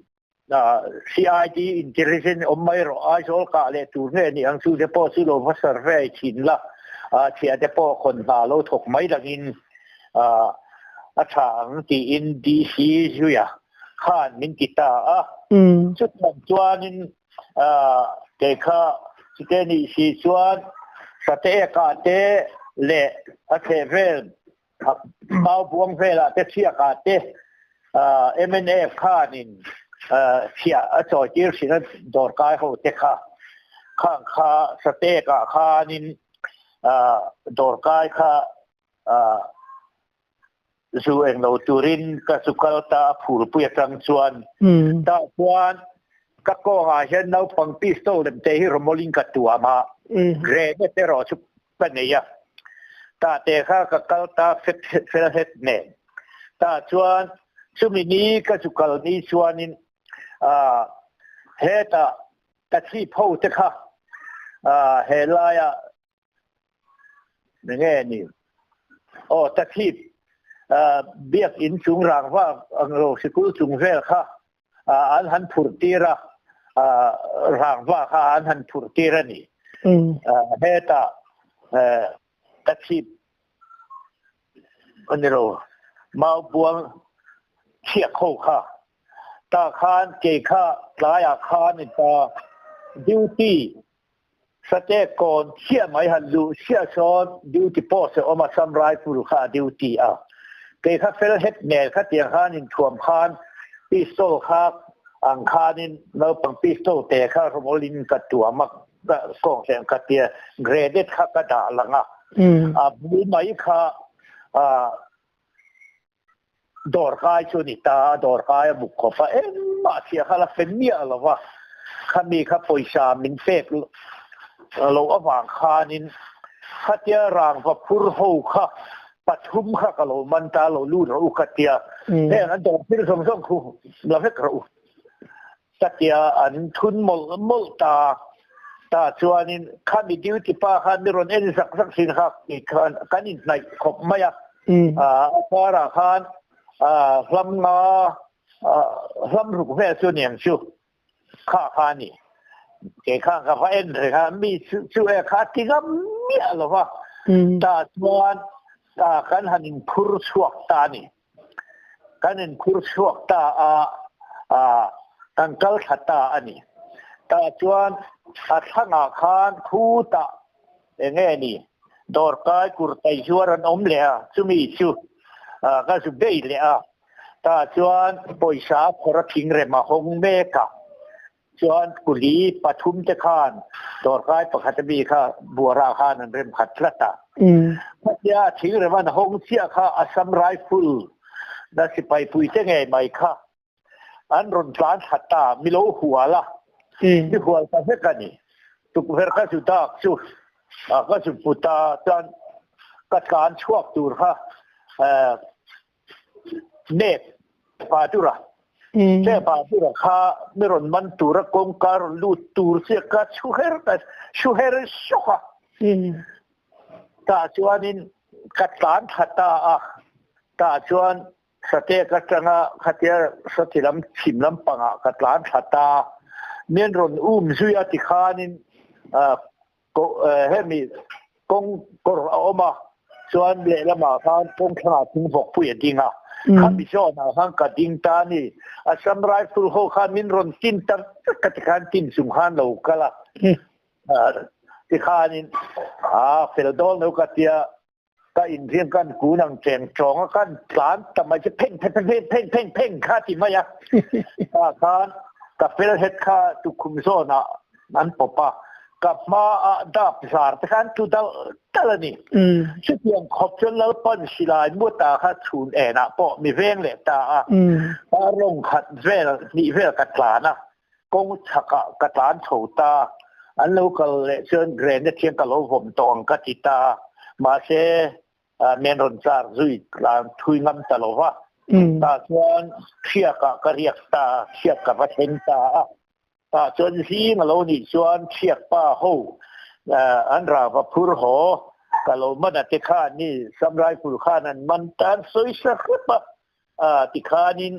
CID intelligence awm mai rawh Aizawl kah leh tur nge ni ang chu te pawh chu lo va survey thin la, chhiah te pawh khawn hna lo thawk mai langin a tha ang tiin DC zuia khan min ti ta a. Chutiang chuanin kei kha chute nih si chuan Sateeka te leh a chhehvel Mau buang velah te chhiakah te mnf khanin chhiah a chawi tir thin a dawrkai ho te kha khang kha Satekah khanin dawrkai kha zu englo turin ka zu kal ta a phurpui atang chuan tah chuan ka kawngah hian naupang pistol lem te hi rawmawlin ka tuam a grenade erawh chu ka nei a, tah te kha ka kal ta fet fel het nen. Tah chuan chumi ni ka zu kal ni chuanin ah hetah ka chhip ho te kha ah helaiah nge ni aw ta chhip ah biakin chung rangva ang lo sikul chung vel kha an han phurh tir a, rangva kha an han phurh tir a ni. Hetah ka chhip a ni lo, mau buang chhiak ho kha tah khan kei kha tlaiah khan in ta duty Sate kawn chiah mai han luh chiah sawn duty post a awm a, Assam Rifle kha a duty a. Kei kha fel het hmel kha tiang khan inthuam khan pistol kha ang khanin naupang pistol te kha rawmawlin ka tuam a, kawng hleng ka tia grenade kha ka dah lang a, a bul mai kha Dawr kai chu a ni ta a, dawr kai a buk khawp a, engmah chhiah kha la fe miah lo va, khami kha pawisa min pek loh avang khanin khatia rangva phur ho kha pathum kha ka lo man ta, lo lut rawh u ka tia, heng an dawr thil zawng zawng khu la vek rawh u ka tia, an thun mawlh mawlh ta, tah chuanin khami duty pa khan mi rawn en zak zak thin kha kan inhnaih khawp mai a. A parah khan hlam nga hlam ruk vel chu aniang chu kha kha a ni. Kei khan ka va en reng a, mi chu e kha a ti ngam miah lo va, tah chuan kan han inphur chhuak ta a ni. Kan inphur chhuak ta a, kan kal thla ta a ni. Tah chuan a thlangah khan khutah Eng nge ni? Dawrkai kurtai zuar an awm leh a, chumi chu ka zu bei leh a. Tah chuan pawisa a phawrh a thing rem a hawng mek a. Chuan kuli pathum te khan dawrkai pakhat ami kha buara khan an rem khat tlat a. Khatia a thing rem an hawng chiah kha Assam Rifle na sipai pui te ngei mai kha an rawn tlan thla ta, mi lo hual a, mi hual ta vek a ni. Tukverh ka zu dak chu ka zu put a, chuan ka tlan chhuak tur kha nek pa tura, nek pa tura kha mi rawn man tura kawngka rawn lut tur chiah ka chhu her ka chhu her sawk a. Tah chuanin ka tlan thla ta a, tah chuan Satek atanga khatia sawti lam chhim lampangah ka tlan thla ta. Min rawn um zui a tikhanin hemi kawng kawr a awm a, chuan lehlamah khan kawng thlangah thingvawkpui a ding a. Khami zawnah khan ka ding ta a ni. Assam Rifle ho khan min rawn tin ta vek a tikhan tin chung khan lo kal a. Tikhanin a fel dawn lo ka tia. Ka inriang kan kun ang cheng chawng a kan tlan ta mai chu pheng pheng pheng pheng pheng pheng kha ti mai a. Ta khan ka fel het kha tukhum zawn ah an pawp a, ka hma ah dap zar te khan tu dal dal a ni. Chutiang khawp chuan Lalpan silai muta kha chhun en ah pawh mi veng leh ta a. Ka rawng khat vel hnih vel ka tlan a, kawng chhak ah ka tlan chho ta. An lo kal leh chuan grenade thiang ka lo vawm tawh ang ka ti ta. Mahse men rawn char zui tlan thui ngam ta lo va. Tah chuan thiak ah ka riak ta, thiak ka va thleng ta a. Tah chuan zing a lo nih chuan thiak pa ho an rava phur haw ka lo man a te khan ni Sam Rifle khan an man ta an sawi sa hrep a. Tikhanin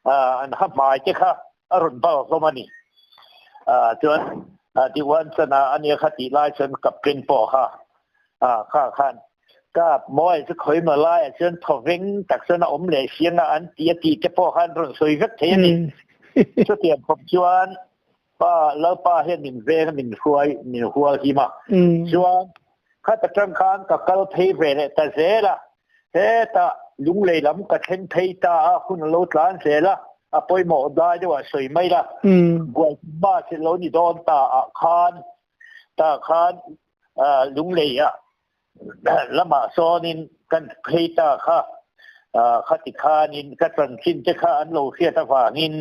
an ha hmai te kha a rawn bal hlawm a ni. Chuan Diwan chana a nia kha tih lai chuan Captain pawh kha kha khan kap mawi chu khawi ma laiah chuan thawveng tak chuan a awm leh si anga an ti a tih te pawh khan rawn sawi vek thei a ni. Chutiang khawp chuan pa Lalpa hian min veng a min hruai min hual him a. Chuan khat atang khan ka kal phei ve leh ta zel a. Hetah lunglei lam ka thleng phei ta a, hun a lo tlan zel a, a pawimawh dai deuh ah sawi mai la. Guaihma thil lo ni dawn ta ah khan tah khan lunglei ah lamah sawnin kan phei ta kha khati khanin ka chanchin te kha an lo hriat avangin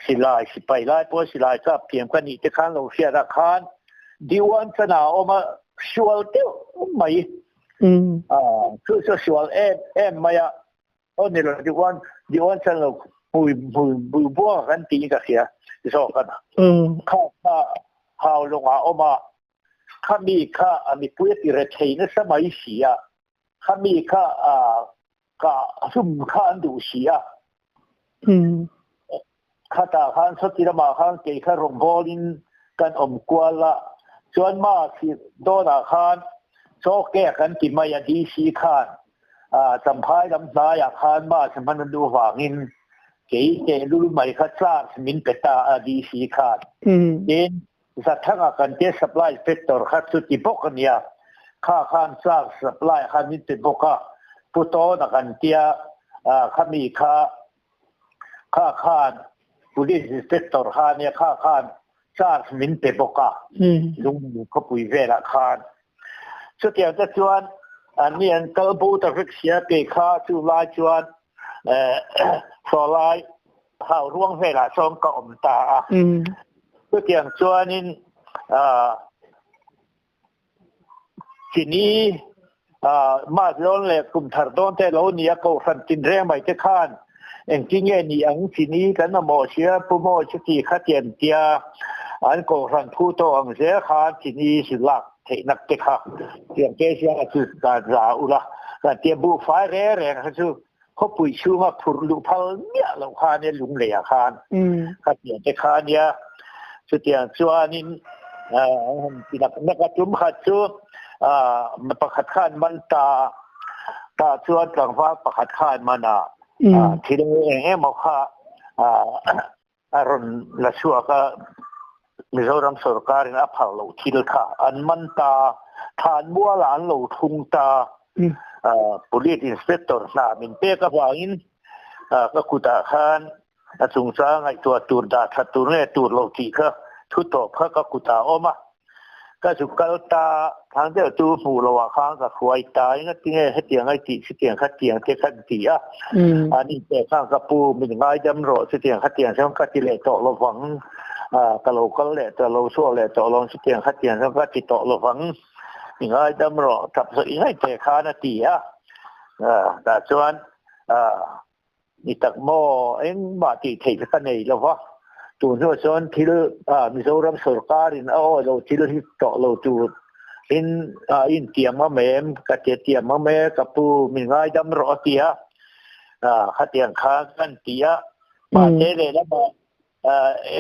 silai sipai lai pawh silai kap thiam ka nih te khan lo hriat ah khan Diwan chana a awm a sual deuh mai chu chu sual em em mai a aw ni lo Diwan Diwan chan lo pui pui pui bua kan tih ka hria zawk a kha kha hau lawng ah awm a kha mi kha a mipui a ti re thei nasa mai si a kha mi kha a ka hlum kha an duh si a Khatah khan sawti lamah khan kei kha rawngbawlin kan awm kual a, chuan March dawnah khan chaw kek an ti mai a DC khan Champhai lam hnaiah khan March hman a duh vangin kei tehlul mai kha charge min pe ta a DC khan. Tin, Zathanga kan tia supply inspector kha chu ti bawk a nia, kha khan charge supply khan min pe bawk a, Pu Tawna kan tia khami kha Kha khan Police Inspector kha ania kha khan charge min pe bawk a, Lungnu khawpui velah khan. Chutiang te chuan anni an kal bo ta vek sia kei kha chu lai chuan Sawlai hau ruang velah chuan ka awm ta a. Chutiang chuanin Chini March dawn leh kum thar dawn te lo ni a, kohhran tinreng mai te khan engtin nge ni ang chini kan mamawh sia Pu Mawi chuti kha tian tia an kohhran phu tawh ang zel khan chini si lak theihnak te kha tiang te hian a chu dan za ula kan tia buhfai reng reng kha chu khawpui chhunga phurh luh phal miah loh kha ania lunglei ah khan kha tiang te kha ania chutiang chuanin nak nak a tum khat chu pakhat khan man ta ta chuan tlangval pakhat khan man a thil eng emaw kha a rawn la chhuak a Mizoram sorkarin a phal loh thil kha an man ta thlan mualah an lo thlung ta Police Inspector hna min pek avangin ka kutah khan a chungchang ngaihtuah tur dah that tur nge tur lo tih kha thu tawp kha ka kutah a awm a. Ka zuk kal ta thang deuh chu hmuh loh ah khan ka hruai ta engatinge hetiang ai tih chutiang khatiang te khan ti a ani te khan ka pu min ngaidam rawh chutiang khatiang chuan ka ti leh tawh lovang ka lo kal leh ta lo chhuak leh tawh lo chutiang khatiang chuan ka ti tawh lovang i ngaidam rawh tap zawh i ngaih te khan a ti a tah chuan Ni tak maw, engmah tih theih ka nei lo va, tun hnuah chuan thil Mizoram sorkarin a awi lo thil hi tawh lo tur in a intiam ngam em, ka ti a tiam ngam e, ka pu min ngaidam rawh a ti a, khatiang kha kan ti a, mahse lehlamah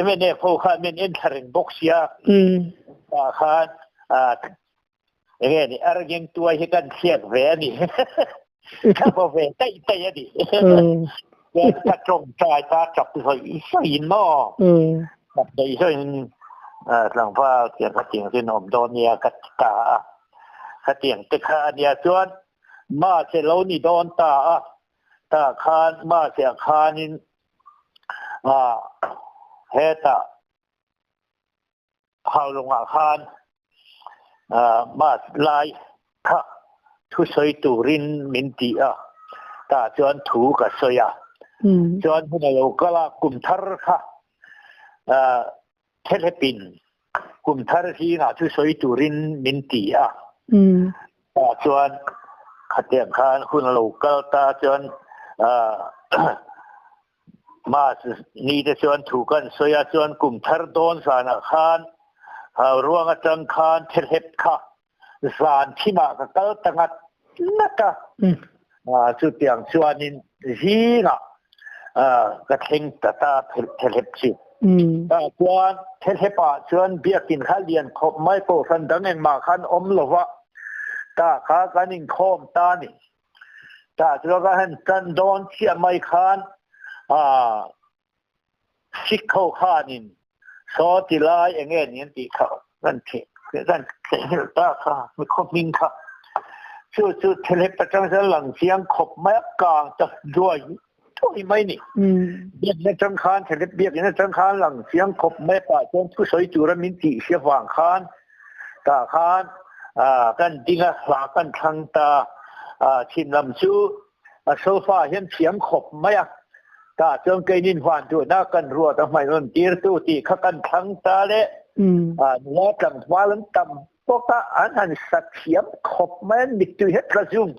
MNF ho khan min en thla reng bawk sia, tah khan Enge ni argeng tuai hi kan thliak ve a ni. Ka bo ve taih taih a ni. Ka tawngtai ta tap zawih zawih in maw. Tap zawih zawih in tlangval tiang ka tiang chu in awm dawn nia ka ti ta a. Khatiang te kha a nia chuan Mahse lo ni dawn ta a, tah khan mahse khanin ah hetah Haulawngah khan ah Mas lai kha thusawi turin min ti a, tah chuan thu ka sawi a. Chuan hun a lo kal a, kum thar kha ah Thehlepin kum thar zingah chu sawi turin min ti a. Tah chuan khatiang khan hun a lo kal ta chuan Mas ni te chuan thu kan sawi a, chuan kum thar dawn zanah khan ruang atang khan thehlep kha zan thimah ka kal ta ngat ngat a. Chutiang chuanin zingah ka thleng ta ta thehlep chu. Tah chuan thehlepah chuan biakin kha lian khawp mai kohhran dang engmah khan awm lo va, tah kha kan inkhawm ta a ni. Tah chuan ka han tan dawn chiah mai khan Sikh ho khanin saw ti lai eng nge ni an tih kha kan theihnghilh ta kha mi khaw hming kha chu chu thelep atang chuan lang chiang khawp mai a kang ta duai duai mai ni. Biakna atang khan thelep biakin atang khan lang chiang khawp mai a tah chuan thusawi tura min tih hria vang khan tah khan kan ding a hla kan thlang ta chhim lam chu A sofa hian thiam khawp mai a, tah chuan keinin van duhna kan ruat a hmaihnawn tirtu tih kha kan thlang ta le. Nula tlangval an tam bawk a, an han sa thiam khawp mai a, mittui het tla zung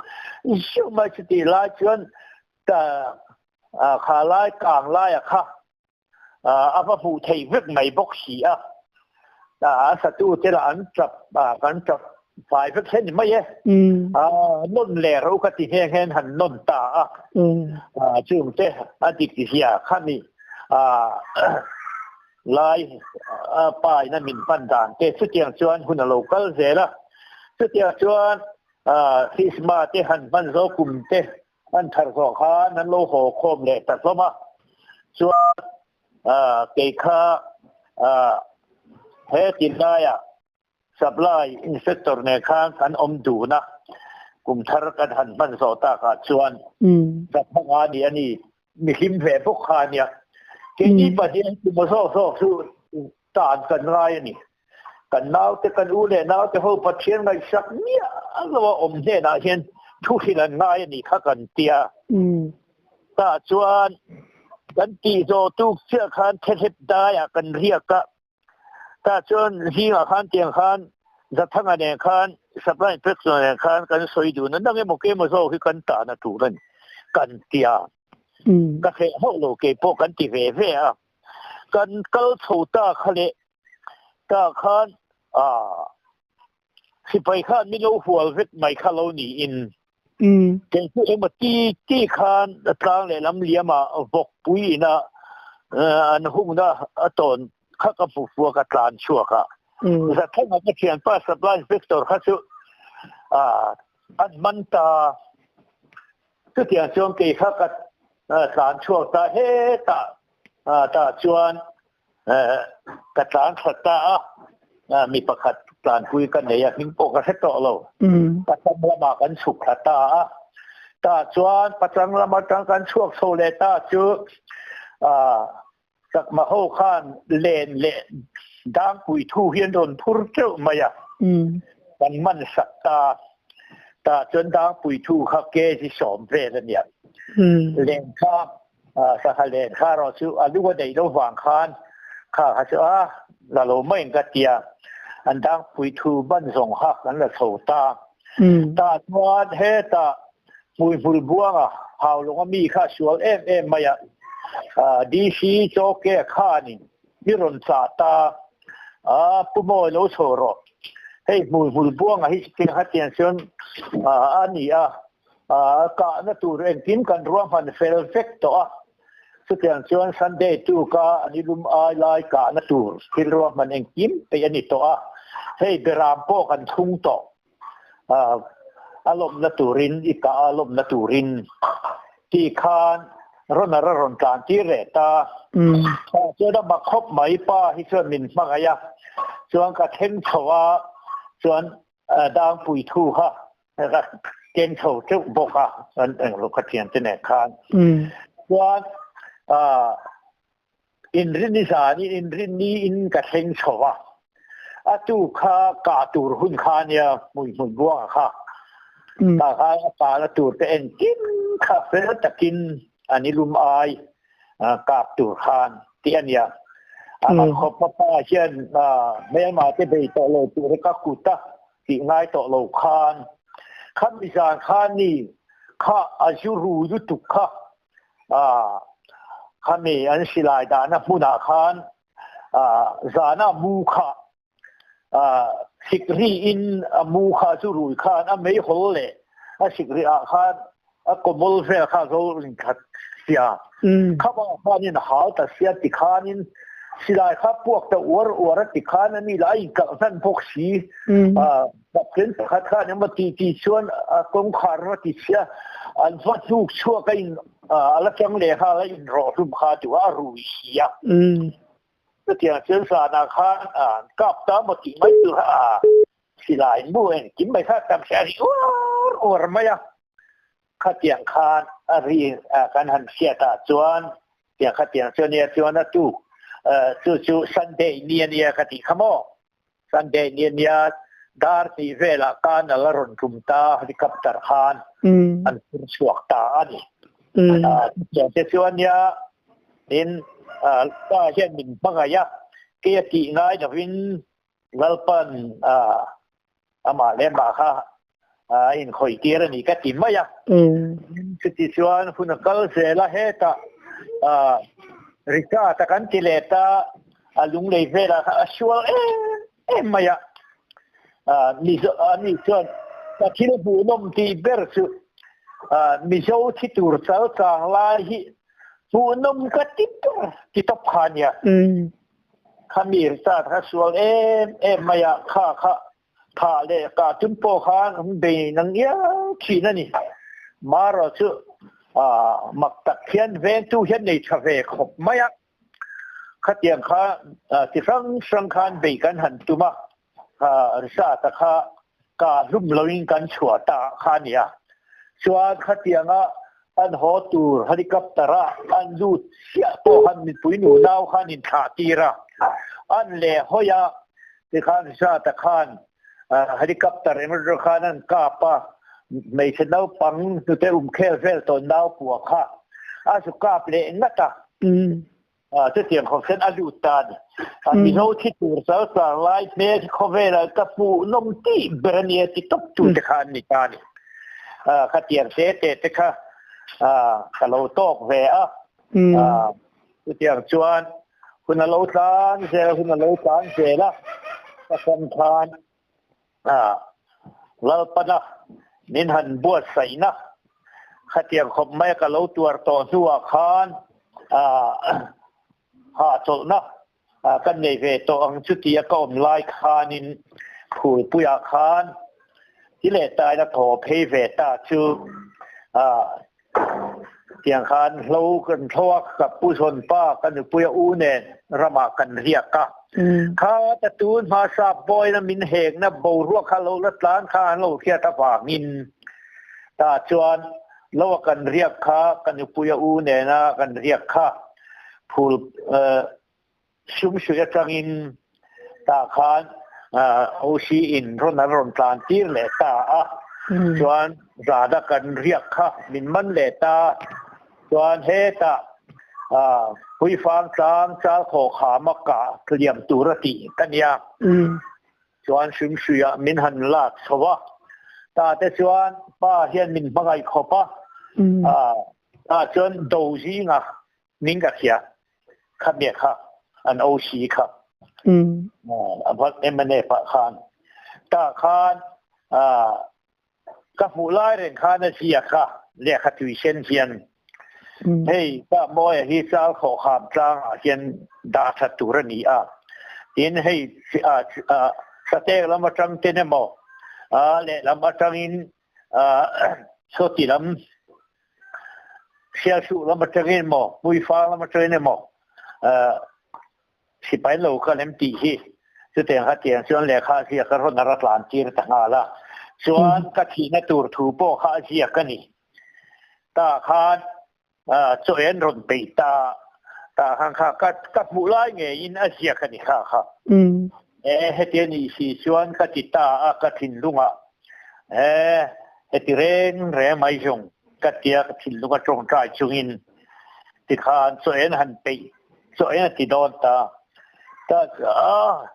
zung mai chutih lai chuan kha lai kang laia kha a va hmuh theih vek mai bawk si a, a satute lah an tap kan tap fai vek hlen mai e. Nawn leh ro ka ti nghe nghe han nawn ta a, chungte a dik zia khami lai pa ina min hman dan te chutiang chuan hun a lo kal zel a, chutiang chuan Krismas te han hman zo kum te An thar zawh khan an lo haw khawm leh ta hlawm a, chuan kei kha he ti laiah supply inspector nen khan kan awm dun a, kum thar kan han hman zawh takah chuan ka hmang a ni a ni, mi hlim ve bawk kha a nia. Keini pahnih an tum zawk zawk chu tan kan ngai a ni. Kan naute, kan u leh naute ho Pathian ngaihsak miah lo a awm hnenah hian thu hrilh an ngai a nih kha kan ti a. Tah chuan kan tih zawh tuk chiah khan thehlep daiah kan riak a. Tah chuan zingah khan tiang khan Zathanga nen khan Supply Inspector nen khan kan sawi dun a, nang emaw ke emaw zawk hi kan tahna tur a ni kan ti a. Ka hreh hauh lo keipawh kan ti ve ve a. Kan kal chho ta kha leh ta khan sipai khan min lo hual vek mai kha lo niin kei chu emaw ti ti khan a tlang leh lam liamah vawkpui ina an hungna a tawn kha ka hmu fuak a tlan chhuak a. Zathanga ka thianpa Supply Inspector kha chu an man ta. Chutiang chuan kei kha ka tlan chhuak ta hetah tah chuan ka tlan thla ta a, mi pakhat tlanpui ka nei a, hming pawh ka hre tawh lo. Pachang lamah kan chhuk thla ta a, tah chuan pachang lam atang kan chhuak chho leh ta chu Chakma ho khan len leh dangpui thu hi an rawn phur teuh mai a, kan man sak ta. Tah chuan dangpui thu kha kg 10 vel a nia. Len kha sangha len kha erawh chu a lu a neih lo vang khan kha kha chu a la lo maiin ka tia. An dangpui thu ban zawng kha kan la chho ta. Tah chuan hetah Hmuihmul buanga Haulawng a mi kha a sual em em mai a, DC Chawke khanin mi rawn chah ta a, Pu Mawi lo chho rawh, hei Hmuihmul buanga hi chutiang hetiang chuan a ni a, kahna tur engkim kan ruahman fel vek tawh a, chutiang chuan Sunday tuka an i lum ai lai kahna tur thil ruahman engkim peih a ni tawh a, hei beram pawh kan thung tawh. A lawmna turin i kah a lawmna turin tih khan Runner a rawn tlan tir leh ta. Chuan a mak khawp mai pa hi chuan min hmangaih a, chuan ka thleng chho a, chuan. Dangpui thu kha ka keng chho teuh bawk a, an englo ka thiante nen khan. Chuan inrinni zanin inrinni in ka thleng chho a, a tu kha kah tur hun kha ania hmun hmun buanga kha. Tah khan a kahna tur te engkim kha fel takin an i lum ai kap tur khan tih a nia. A khawp a pa hian hmelma te bei tawh lo tur hi ka kut a tih ngai tawh lo khan khami zan khan ni kha a zu ru lutuk kha khami an silai dahna hmunah khan zana mu kha Sikri in a mu kha chu rui khan a meihawl leh a sikri ah khan a kawmawl vel kha zo in khat sia. Kham ah khan in hal ta sia ti khan in silai kha puak ta uar uar a ti khan a ni la a in kalh hnan bawk si. Kapten pakhat khan emaw ti ti chuan a kawngkhar va ti sia an va hnuk chhuak a in a la chang leh nghal a in rawh hlum kha tu a rui si a. Chutiang chuan zanah khan an kap ta maw tih mai tur a silai mu engkim mai kha tam hria ri uar uar mai a. Khatiang khan a ri kan han hriat ah chuan tiang khatiang chu ania chuan a tuk chu chu Sunday ni ania ka tih kha maw. Sunday ni ania dar tih velah khan a la rawn tum ta helicopter khan an phur chhuak ta a ni. Chutiang te chu ania tin pa hian min hmangaih a, kei a tih ngai lovin Lalpan amah leh amah kha a inkhawih tir a ni ka ti mai a. Chuti chuan hun a kal zel a, hetah Richard a kan ti leh ta, a lunglei velah khan a sual em em mai a. Mizo ani chuan ka thil hmuhnawm tih ber chu Mizo thi tur chal chang lai hi hmuhnawm ka ti ber ti tawp kha a nia. Khami Richard kha sual em em mai a, kha kha Thah leh kah tum pawh khan an bei nang iau thin a ni. Mara chu mak tak hian vengtu hian nei tha ve khawp mai a. Khatiang kha ti hrang hrang khan bei kan han tum a, Risata kha kah hlum loin kan chhuah ta kha a ni a. Chuan khatianga an haw tur helicopter a an lut chiah pawh khan mipui nunau khan inthlah tir a, an leh hawi a. Tikhan Zata khan helicopter emaw khan an kap a, hmeichhe naupang hnute umkhel vel tawh nau pua kha a zu kap leh ngat a. Chutiang khawp hian a lut ta a ni. Mizo thi tur chal char lai hmel hi khawvelah ka hmuh nawm tih ber a nia ti tawp tu te kha an ni ta a ni. Khatiang te te te kha ka lo tawk ve a. Chutiang chuan hun a lo tlan zel, hun a lo tlan zel a, ka sam khan Lalpana min han buatsaihna khatiang khawp mai ka lo tuar tawh hnuah khan hahchawlhna ka nei ve tawh ang chu tia ka awm lai khanin phulpuiah khan ti leh taina thaw phei ve ta chu Tiang khan hlo kan thlo a, ka pu zawn pa ka nupui a u nen ramah kan riak a. Kha ta tun hmasa bawina min hekna boruak kha lo la tlan kha an lo hriat avangin tah chuan lo a kan riak kha ka nupui a u nena kan riak kha phul Sumsui atangin tah khan OC in rawn an rawn tlan tir leh ta a, chuan zana kan riak kha min man leh ta, chuan hetah Puifang tlang chal khawh khama kah liam tur a tih ka nia, chuan Sumsuiah min han lak chho a, tah te chuan pa hian min hmangaih khawp a, tah chuan do zinga Ning ka hria. Kha bia kha an OC kha. A vat MNF ah khan. Ta khan ka hmuh lai reng khan a zia kha lehkha tui sen hian hei ka mawi hi chal khawh kham tlang ah hian dah that tur a ni a. Tin hei satek lam atang ten emaw lehlam atangin Sawti lam, Sialsuh lam atangin emaw, Hmuifang lam atangin emaw sipai lo kal em tih hi. Chutiang khatiang chuan lehkha a ziak a rawn a ra tlan tir ta nghal a. Chuan ka thihna tur thu pawh kha a ziak a ni. Tah khan chaw en rawn peih ta tah khan kha ka ka hmuh lai ngeiin a ziak a ni kha kha. E heti a nih si chuan ka ti ta a ka thinlungah e heti reng reng mai zawng ka tia ka thinlung a tawngtai chungin tikhan chaw en han peih chaw en a ti dawn ta ta a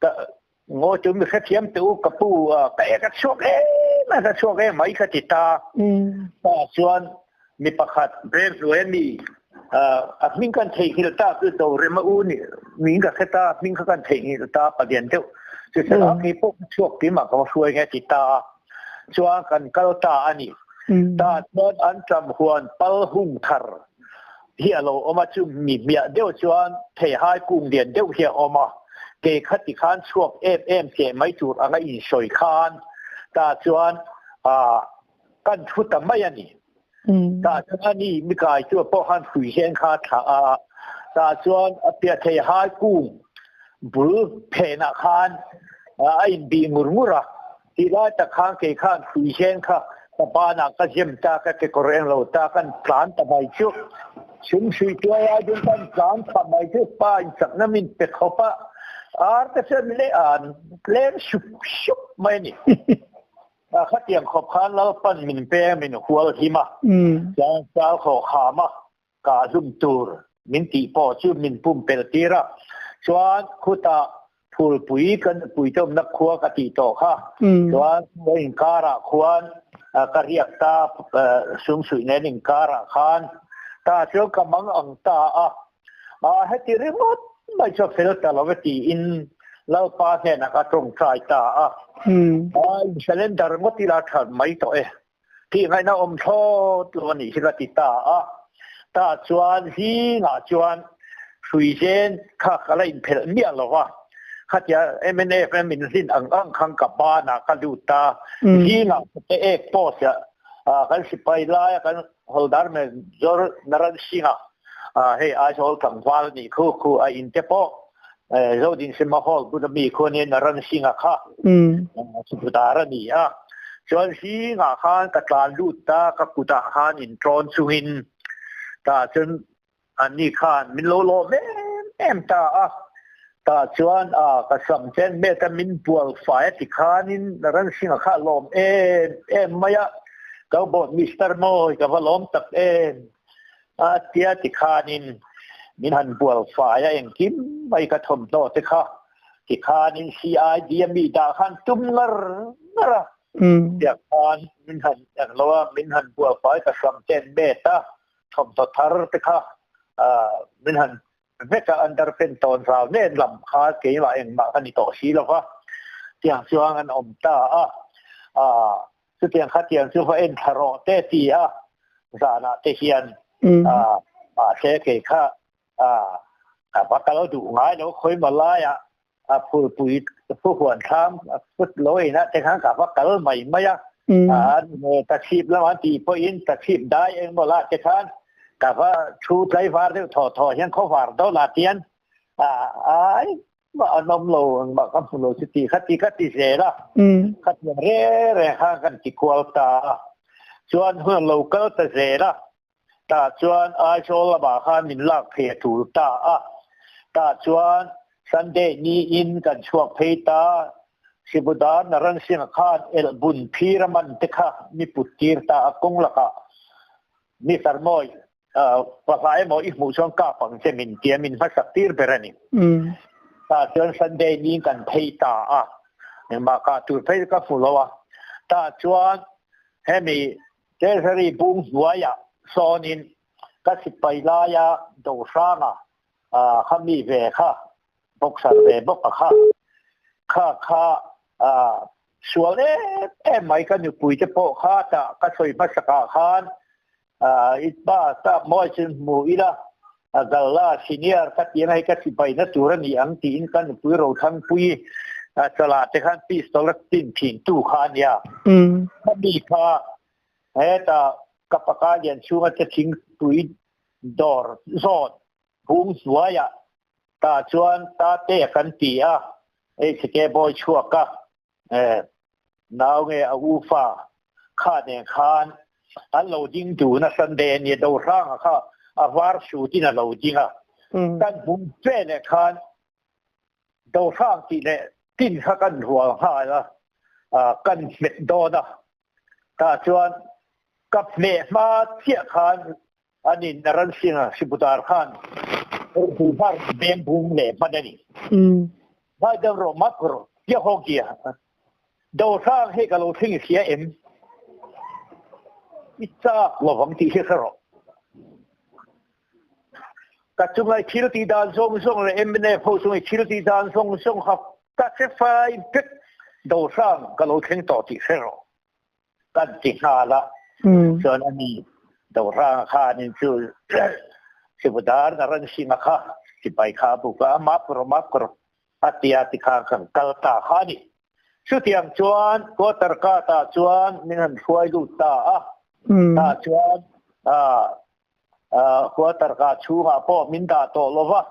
ka Ngawi chu mi hrethiam teh u ka pu a, ka ek a chhuak em a, ka chhuak em mai ka ti ta. Tah chuan mi pakhat reng hnuai a mi a hming kan theihnghilh ta chu Dorema u nih niin ka hre ta, hming kha kan theihnghilh ta palian deuh. Chusela kei pawh ka chhuak keimah ka va hruai nge a ti ta a, chuan kan kal ta a ni. Tah chuan an ṭam huan pal hung thar hi a lo awm a, chu mi hmiah deuh chuan theihai kung lian deuh hi a awm a, kei kha ti khan chhuak em em teh mai tur anga insawi khan tah chuan ah kan thu ta mai a ni. Tah chuan a ni mi kai chu pawh khan hrui zen kha a thlah a, tah chuan a piah theihai kung bul phenah khan a inbih ngur ngur a, Ti lai tak khan kei khan hrui zen kha ka banah ka zem ta, ka kekawr eng lo ta, kan tlan ta mai chu. Chhum hrui tuai ai dun kan tlan thla mai chu pa in chakna min pe khawp a, ar te chuan leh an tlem sup sup mai a ni. Khatiang khawp khan Lalpan min peng min hual him a, chuan chal khawh kham a, Kah hlum tur min tih pawh chu min pumpelh tir a, chuan khutah phulpui ka nupui te awmna khua ka tih tawh kha, chuan ka inkarah khuan ka riak ta sumsuih nen inkarah khan tah chuan ka mang ang ta a, heti ringawt mai chu a fel ta lo e tiin Lalpa hnenah ka tawngtai ta a, in cylinder ngawt ila that mai tawh e. Tih ngaihna awm thlawt lo a nih hi ka ti ta a. Tah chuan zingah chuan hruizen kha ka la inphelh miah lo va, khatia mnf in min hlin ang ang khan ka banah ka lut ta. Zingah te ek post ah kan sipai laia kan Holdar Major Naran Singh-a hei Aizawl tlangval a nih khu khu a in te pawh Zodinsimha Hall bula mi khu ania Naran Singh-a kha Subedar a ni a. Chuan zingah khan ka tlan lut ta ka kutah khan inṭawn chungin tah chuan anni khan min lo lawm em em ta a. Tah chuan a ka sam chen met a min bual fai a ti khanin Naran Singh-a kha a lawm em em mai a. Ka bawt Mister Mawi ka va lawm tak em a tia ti khanin min han bual fai a engkim mai ka thawmhnaw te kha ti khanin CID a mi dah khan tum ngar ngar a tiang khan min han englo a min han bual fai ka sam chen met a thawmhnaw thar te kha min han vek a underpant tawn zau nen lam kha keimah engmah ka ni tawh si lova tiang chuan an awm ta a Chutiang khatiang chu va en thla rawh te ti a, zanah te hian mahse kei kha ka va kal duh ngai lo khawi maw laiah a phulpui phuhuan thlam phut lo inah te khan ka va kal mai mai a, tachhip lamah an tih pawhin tachhip dai engmaw lah te khan ka va thu tlaivar deuh thaw thaw hian khawvar dawlah tian ai Mah an awm lo, engmah ka hmu lo chu ti kha ti ka ti zel a. Khatiang reng reng khan kan ti kual ta a. Chuan hun a lo kal ta zel a. Tah chuan Aizawl lamah khan min lak phei a tul ta a. Tah chuan Sunday niin kan chhuak phei ta. Sibudan Naran Singh-a khan elhbun phir a man te kha mi put tir ta a kawng lakah. Mister Mawi, Pahla emaw i hmuh chuan kap ang che min tia min hmasak tir ber a ni. Tah chuan Sunday ni kan phei ta a, engmah kah tur phei ka hmu lo a. Tah chuan hemi Treasury bung hnuaiah sawnin ka sipai laia Dohranga kha mi ve kha, boxer ve bawk a kha, kha kha sual em em mai ka nupui te pawh kha tah ka sawi hmasakah khan I pa tak mawi chu hmu ila, a galla senior ka ti anga hei ka sipaina tur a ni ang tiin ka nupui Rothangpuii chalah te khan pistol a tin thin tu kha a nia. Ka mi kha hetah ka paka lian chhunga te thingpui dawr zawn bung hnuaiah. Tah chuan Tate kan ti a, HK Bawi chhuak a, nau nge a u fa kha nen khan an lo ding dun a, Sunday a nia, Dohranga kha a var suit in a lo ding a, kan hmu ve leh khan Dohrang tih leh tin kha kan rual nghal a, kan hmet dawn a, tah chuan ka hmeh hma chiah khan Anin a ran singa Siputar khan Buhar beng bung leh hman a ni. Vai deuh rawh mak rawh tia haw kia. Dohrang hei ka lo thleng i hria em? I chak lovang tih hi hre rawh. Ka chunga i thil tih dan zawng zawng leh mnf ho chunga i thil tih dan zawng zawng kha ka hre fai vek. Dohrang ka lo thleng tawh tih hre rawh. Kan ti nghal a, chuan a ni Dohranga khanin chu Sivudar Naran Singh-a kha sipai kha a buk a, map rawh map rawh a ti a tikhan kan kal ta kha a ni. Chutiang chuan quarter cut-ah chuan min han hruai lut ta a, tah chuan quarter ka chhungah pawh min dah tawh lo va,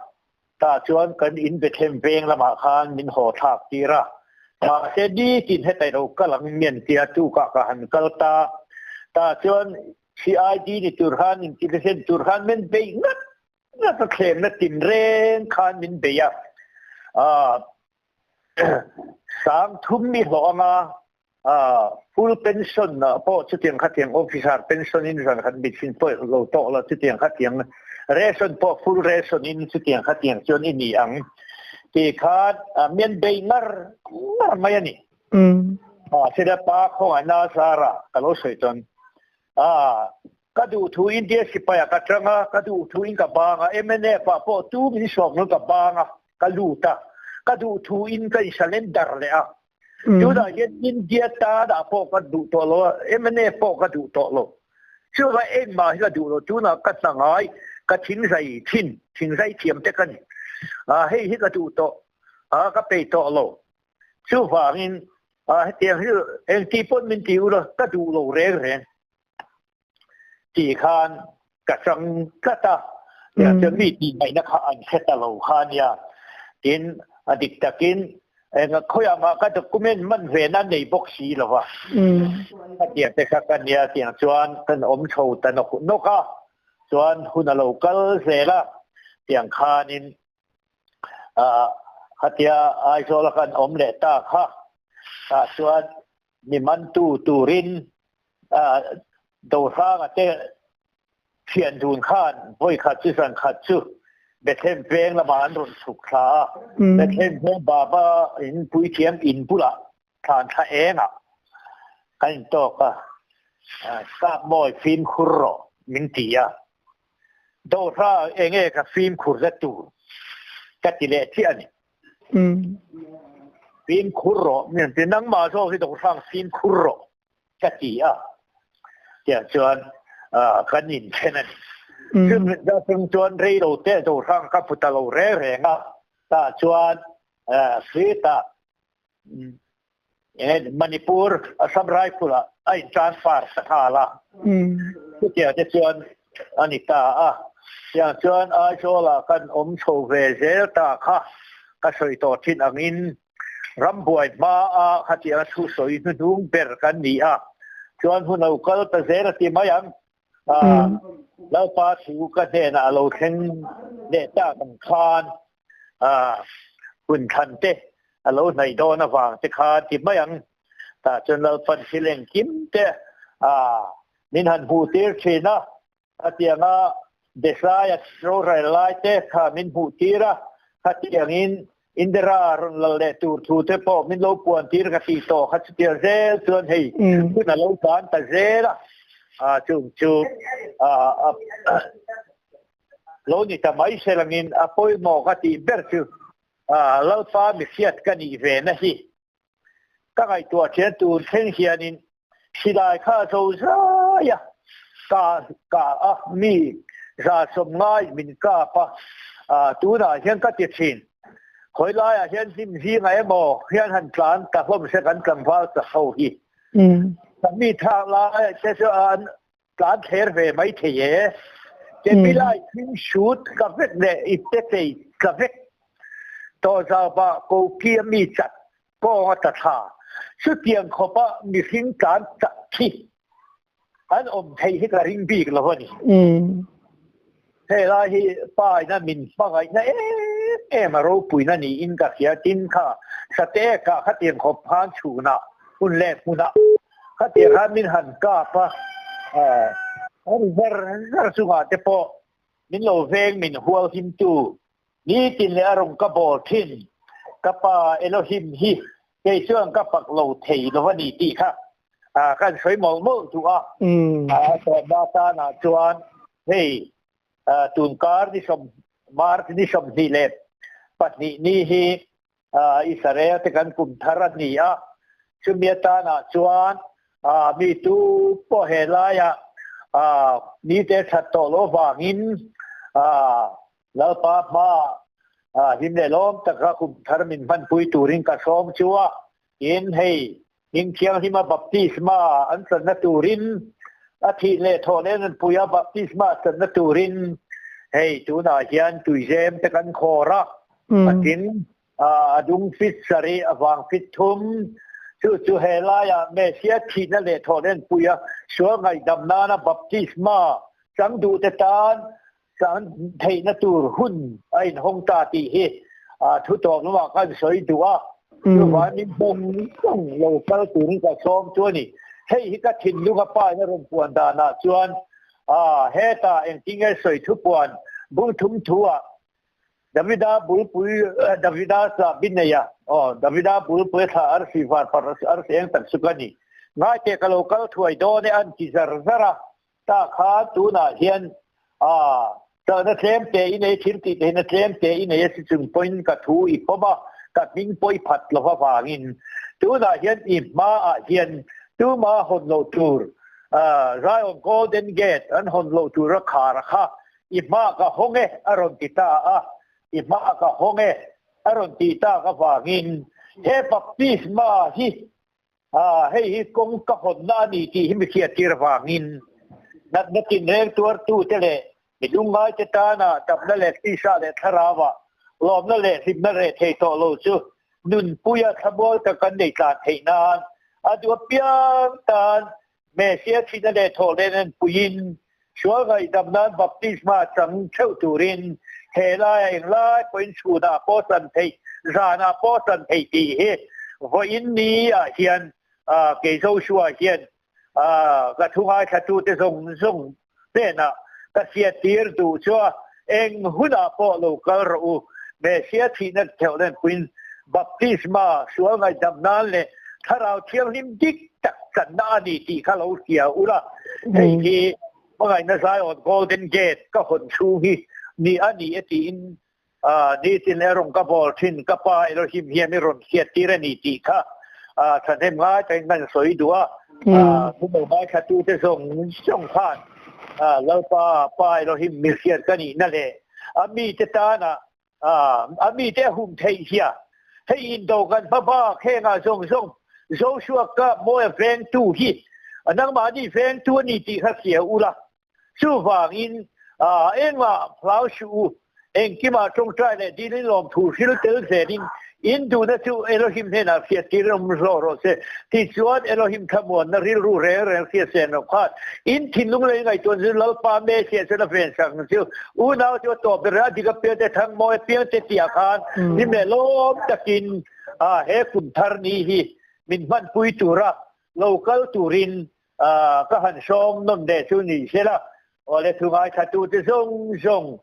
Tah chuan kan in Bethlehem veng lamah khan min haw thlak tir a. Mahse nitin heta ilo kal ang mian tia tukah ka han kal ta. Tah chuan CID ni tur khan intelligence tur khan min beih ngat ngat a, thlemna tinreng khan min bei a. Sangthum mi hlawh anga full pension pawh chutiang khatiang officer pension in zan khat mit sin pawh lo tawh la chutiang khatiang ration pawh full ration in chutiang khatiang chuan i ni ang ti khan mian bei ngar ngar mai a ni. Sila pa khawngaih na zara ka lo sawi chuan ka duh thu India sipai ah ka tang a, ka duh thu in ka bang a, MNF ah pawh tu min sawm lo ka bang a, ka lut a, ka duh thu in ka in surrender leh a. Tunah hian India tanah pawh ka duh tawh lo a, mnf pawh ka duh tawh lo. Chuvang engmah hi ka duh lo. Tunah ka hna ngai, ka thingzai thin, thingzai thiam te ka ni. Hei hi ka duh tawh, ka peih tawh lo. Chuvangin hetiang hi engti pawn min ti ula ka duh lo reng reng. Tih khan ka chang tlat a, tiang chuan mi tih ngaihna kha an hre ta lo kha a nia. Tin, a dik takin eng khawiah mah ka document man ve na nei bawk si lo va. Khatiang te kha ka nia, tiang chuan kan awm chho ta nawk nawk a, chuan hun a lo kal zel a, tiang khanin khatia Aizawl a kan awm leh ta kha, tah chuan mi mantu turin Dohranga te thian dun khan vawi khat chu zan khat chu Bethlehem veng lamah an rawn chhuk thla a. Bethlehem veng Baba in puithiam in bulah thlan thla engah kan intawk a, Sap mawi fimkhur rawh min ti a. Dohra enge ka fimkhur na tur ka ti leh chiah a ni. Fimkhur rawh min ti, nangmah zawk hi Dohrang fimkhur rawh. Ka ti a, tiang chuan kan inthen a ni. Chumi atang chuan rei lo te Dohrang ka hmu ta lo reng reng a, tah chuan Sweet-ah Manipur Assam Rifle-ah a in transfer ta nghal a. Chutiang te chuan a ni ta a, tiang chuan Aizawl-ah kan awm chho ve zel ta kha ka sawi tawh thin angin Rambuai hmaa khatianga thu sawi hnuhnung ber kan ni a, chuan hun lo kal ta zel a ti mai ang. Lalpa thu ka hnenah a lo thleng leh tak ang khan hun thlan te a lo hnaih dawn avang te kha ti mai ang. Tah chuan Lalpan thil engkim te min han hmuh tir thin a, Khatianga Desai-a rorel lai te kha min hmuh tir a, khatiangin Indira rawn lal leh tur thu te pawh min lo puan tir ka tih tawh kha chutia zel chuan hei hun a lo tlan ta zel a, chung chu lo ni ta mai se langin a pawimawh ka tih ber chu Lalpa mihriat ka nih ve na hi ka ngaihtuah thian tur thleng hianin Silai kha a zo zai a, ka ka a, mi 190 min kap a, tunah hian ka ti thin. Khawi laiah hian hnim zingah emaw hian han tlan ta hlawm se kan tlangval ta ho hi. Kan mi thlak lai te chu an tlan thler ve mai thei e. Ke mi lai thing hrut ka vek leh ipte chei ka vek. Tawzauba koki a mi chat kawng a tla thla. Chutiang khawpa mihring tlan chak khi an awm thei hi ka ring bik lo a ni. Helai hi pa ina min hmangaihna em em a ropuina niin ka hria. Tin kha Sateek ah khatiang khawp khan chhunah hun leh hmunah khatiang khan min han kap a, an zar zar chungah te pawh min lo veng min hual himtu Nitin leh a rawn ka bawl thin. Ka pa Elohim hi kei chuan ka fak lo thei lo a ni tih kha kan sawi mawlh mawlh duh a. A tawpna tanah chuan hei tunkar ni sawm March ni 22 ni hi Israel te kan kum thar a ni a. Chumi atanah chuan mi tu pawh he laiah nite that tawh loh avangin Lalpa hmaah hlim leh lawm taka kum thar min hmanpui turin ka sawm chu a, tin hei hming thianghlima baptisma an channa turin a thih leh thawh leh nunpuia baptisma channa turin hei tunah hian tuizem te kan khawr a, a tin a dung fit sarih a vang fit thum chu chu he laiah Messia thihna leh thawh leh nunpuia sual ngaihdam nana baptisma chang duhte tan Kan theihna tur hun a inhawng ta tih hi thu tawp lamah khan sawi duh a, chuvangin zawng zawng lo kal turin ka sawm chu a ni. Hei hi ka thinlung a pa in a rawn puan danah chuan hetah engtin nge sawi thu puan bul thum thu ah Davida bulpui Davida chah bi nei a, aw Davida bulpui thla arsi var par arsi eng tak chu ka ni. Ngaite ka lo kal thuai dawn e an ti zar zar a, Ta kha tunah hian chakna tlem te i nei, thil tih theihna tlem te i nei a si chung pawhin ka thu i pawm a, ka hming pawh i phat lo avangin tunah hian i hmaah hian tuma hawn loh tur Zion Golden Gate an hawn loh tura khar kha i hmaah ka hawng e a rawn ti ta a, i hmaah ka hawng e a rawn tih tak avangin he baptisma hi Hei hi kawng ka hawnna a ni tih hi mi hriattir avangin natna tinreng tuartute leh mi lungngaite tana damna leh tisa leh thlarauah lawmna leh hlimna reh thei tawh lo chu nunpuia thlamual tak kan nei tlan theih nan a duh apiang tan Messia thihna leh thawhlen en puiin sual ngaihdam nan baptisma chang theuh turin he laiah englai pawhin chhunah pawh chan theih, zanah pawh chan theih tih hi vawiin ni ah hian kei Joshua hian ka thu ngaithlatute zawng zawng hnenah ka hriattir duh chu a, eng hunah pawh lo kal rawh u, Messia thihna theuhlen puiin baptisma sual ngaihdam nan leh Thlarau Thianghlim dik tak channa a ni tih kha lo hria ula, hei hi hmangaihna Zion Golden Gate ka hawn chhung hi ni a ni e tiin nitin leh rawn ka bawl thin ka pa Elohim hian i rawn hriattir a ni tih kha thahnem ngai takin kan sawi duh a, hmuh ngaithlatute zawng zawng khan Lalpa Pa Elohim mi hriat ka nihna leh a mite tana a mite a hum theih hia hei indo kan hma bak hengah zawng zawng Joshua ka mawi a vengtu hi nangmahni vengtu a ni tih kha hria ula. Chuvangin, engmah hlau suh u, engkimah tawngtai leh dilin lawmthu hril tel zelin in duhna chu Elohim hnenah hriattir awm hlawh rawh se. Tichuan, Elohim thlamuanna rilru reng reng hriat sen loh khan in thinlung lei ngaihtuahna chu Lalpa Messiah chuan a vensak ang chu. Unau chu a tawp ber a, dik apiang te, thangmawi apiang te tihah khan hlim leh lawm takin he kum thar ni hi min hmanpui tura lo kal turin Ka han sawm nawn leh chu ni sela, awle thu ngaithlatute zawng zawng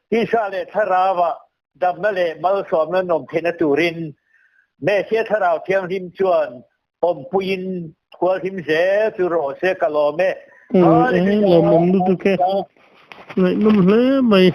tisa leh thlarauah damna leh malsawmna an awm theihna turin Messia Thlarau Thianghlim chuan awmpuiin khualhim zel chu rawh se ka lawm e. Lawmawm lutuk e. Ngaihnawm hle mai.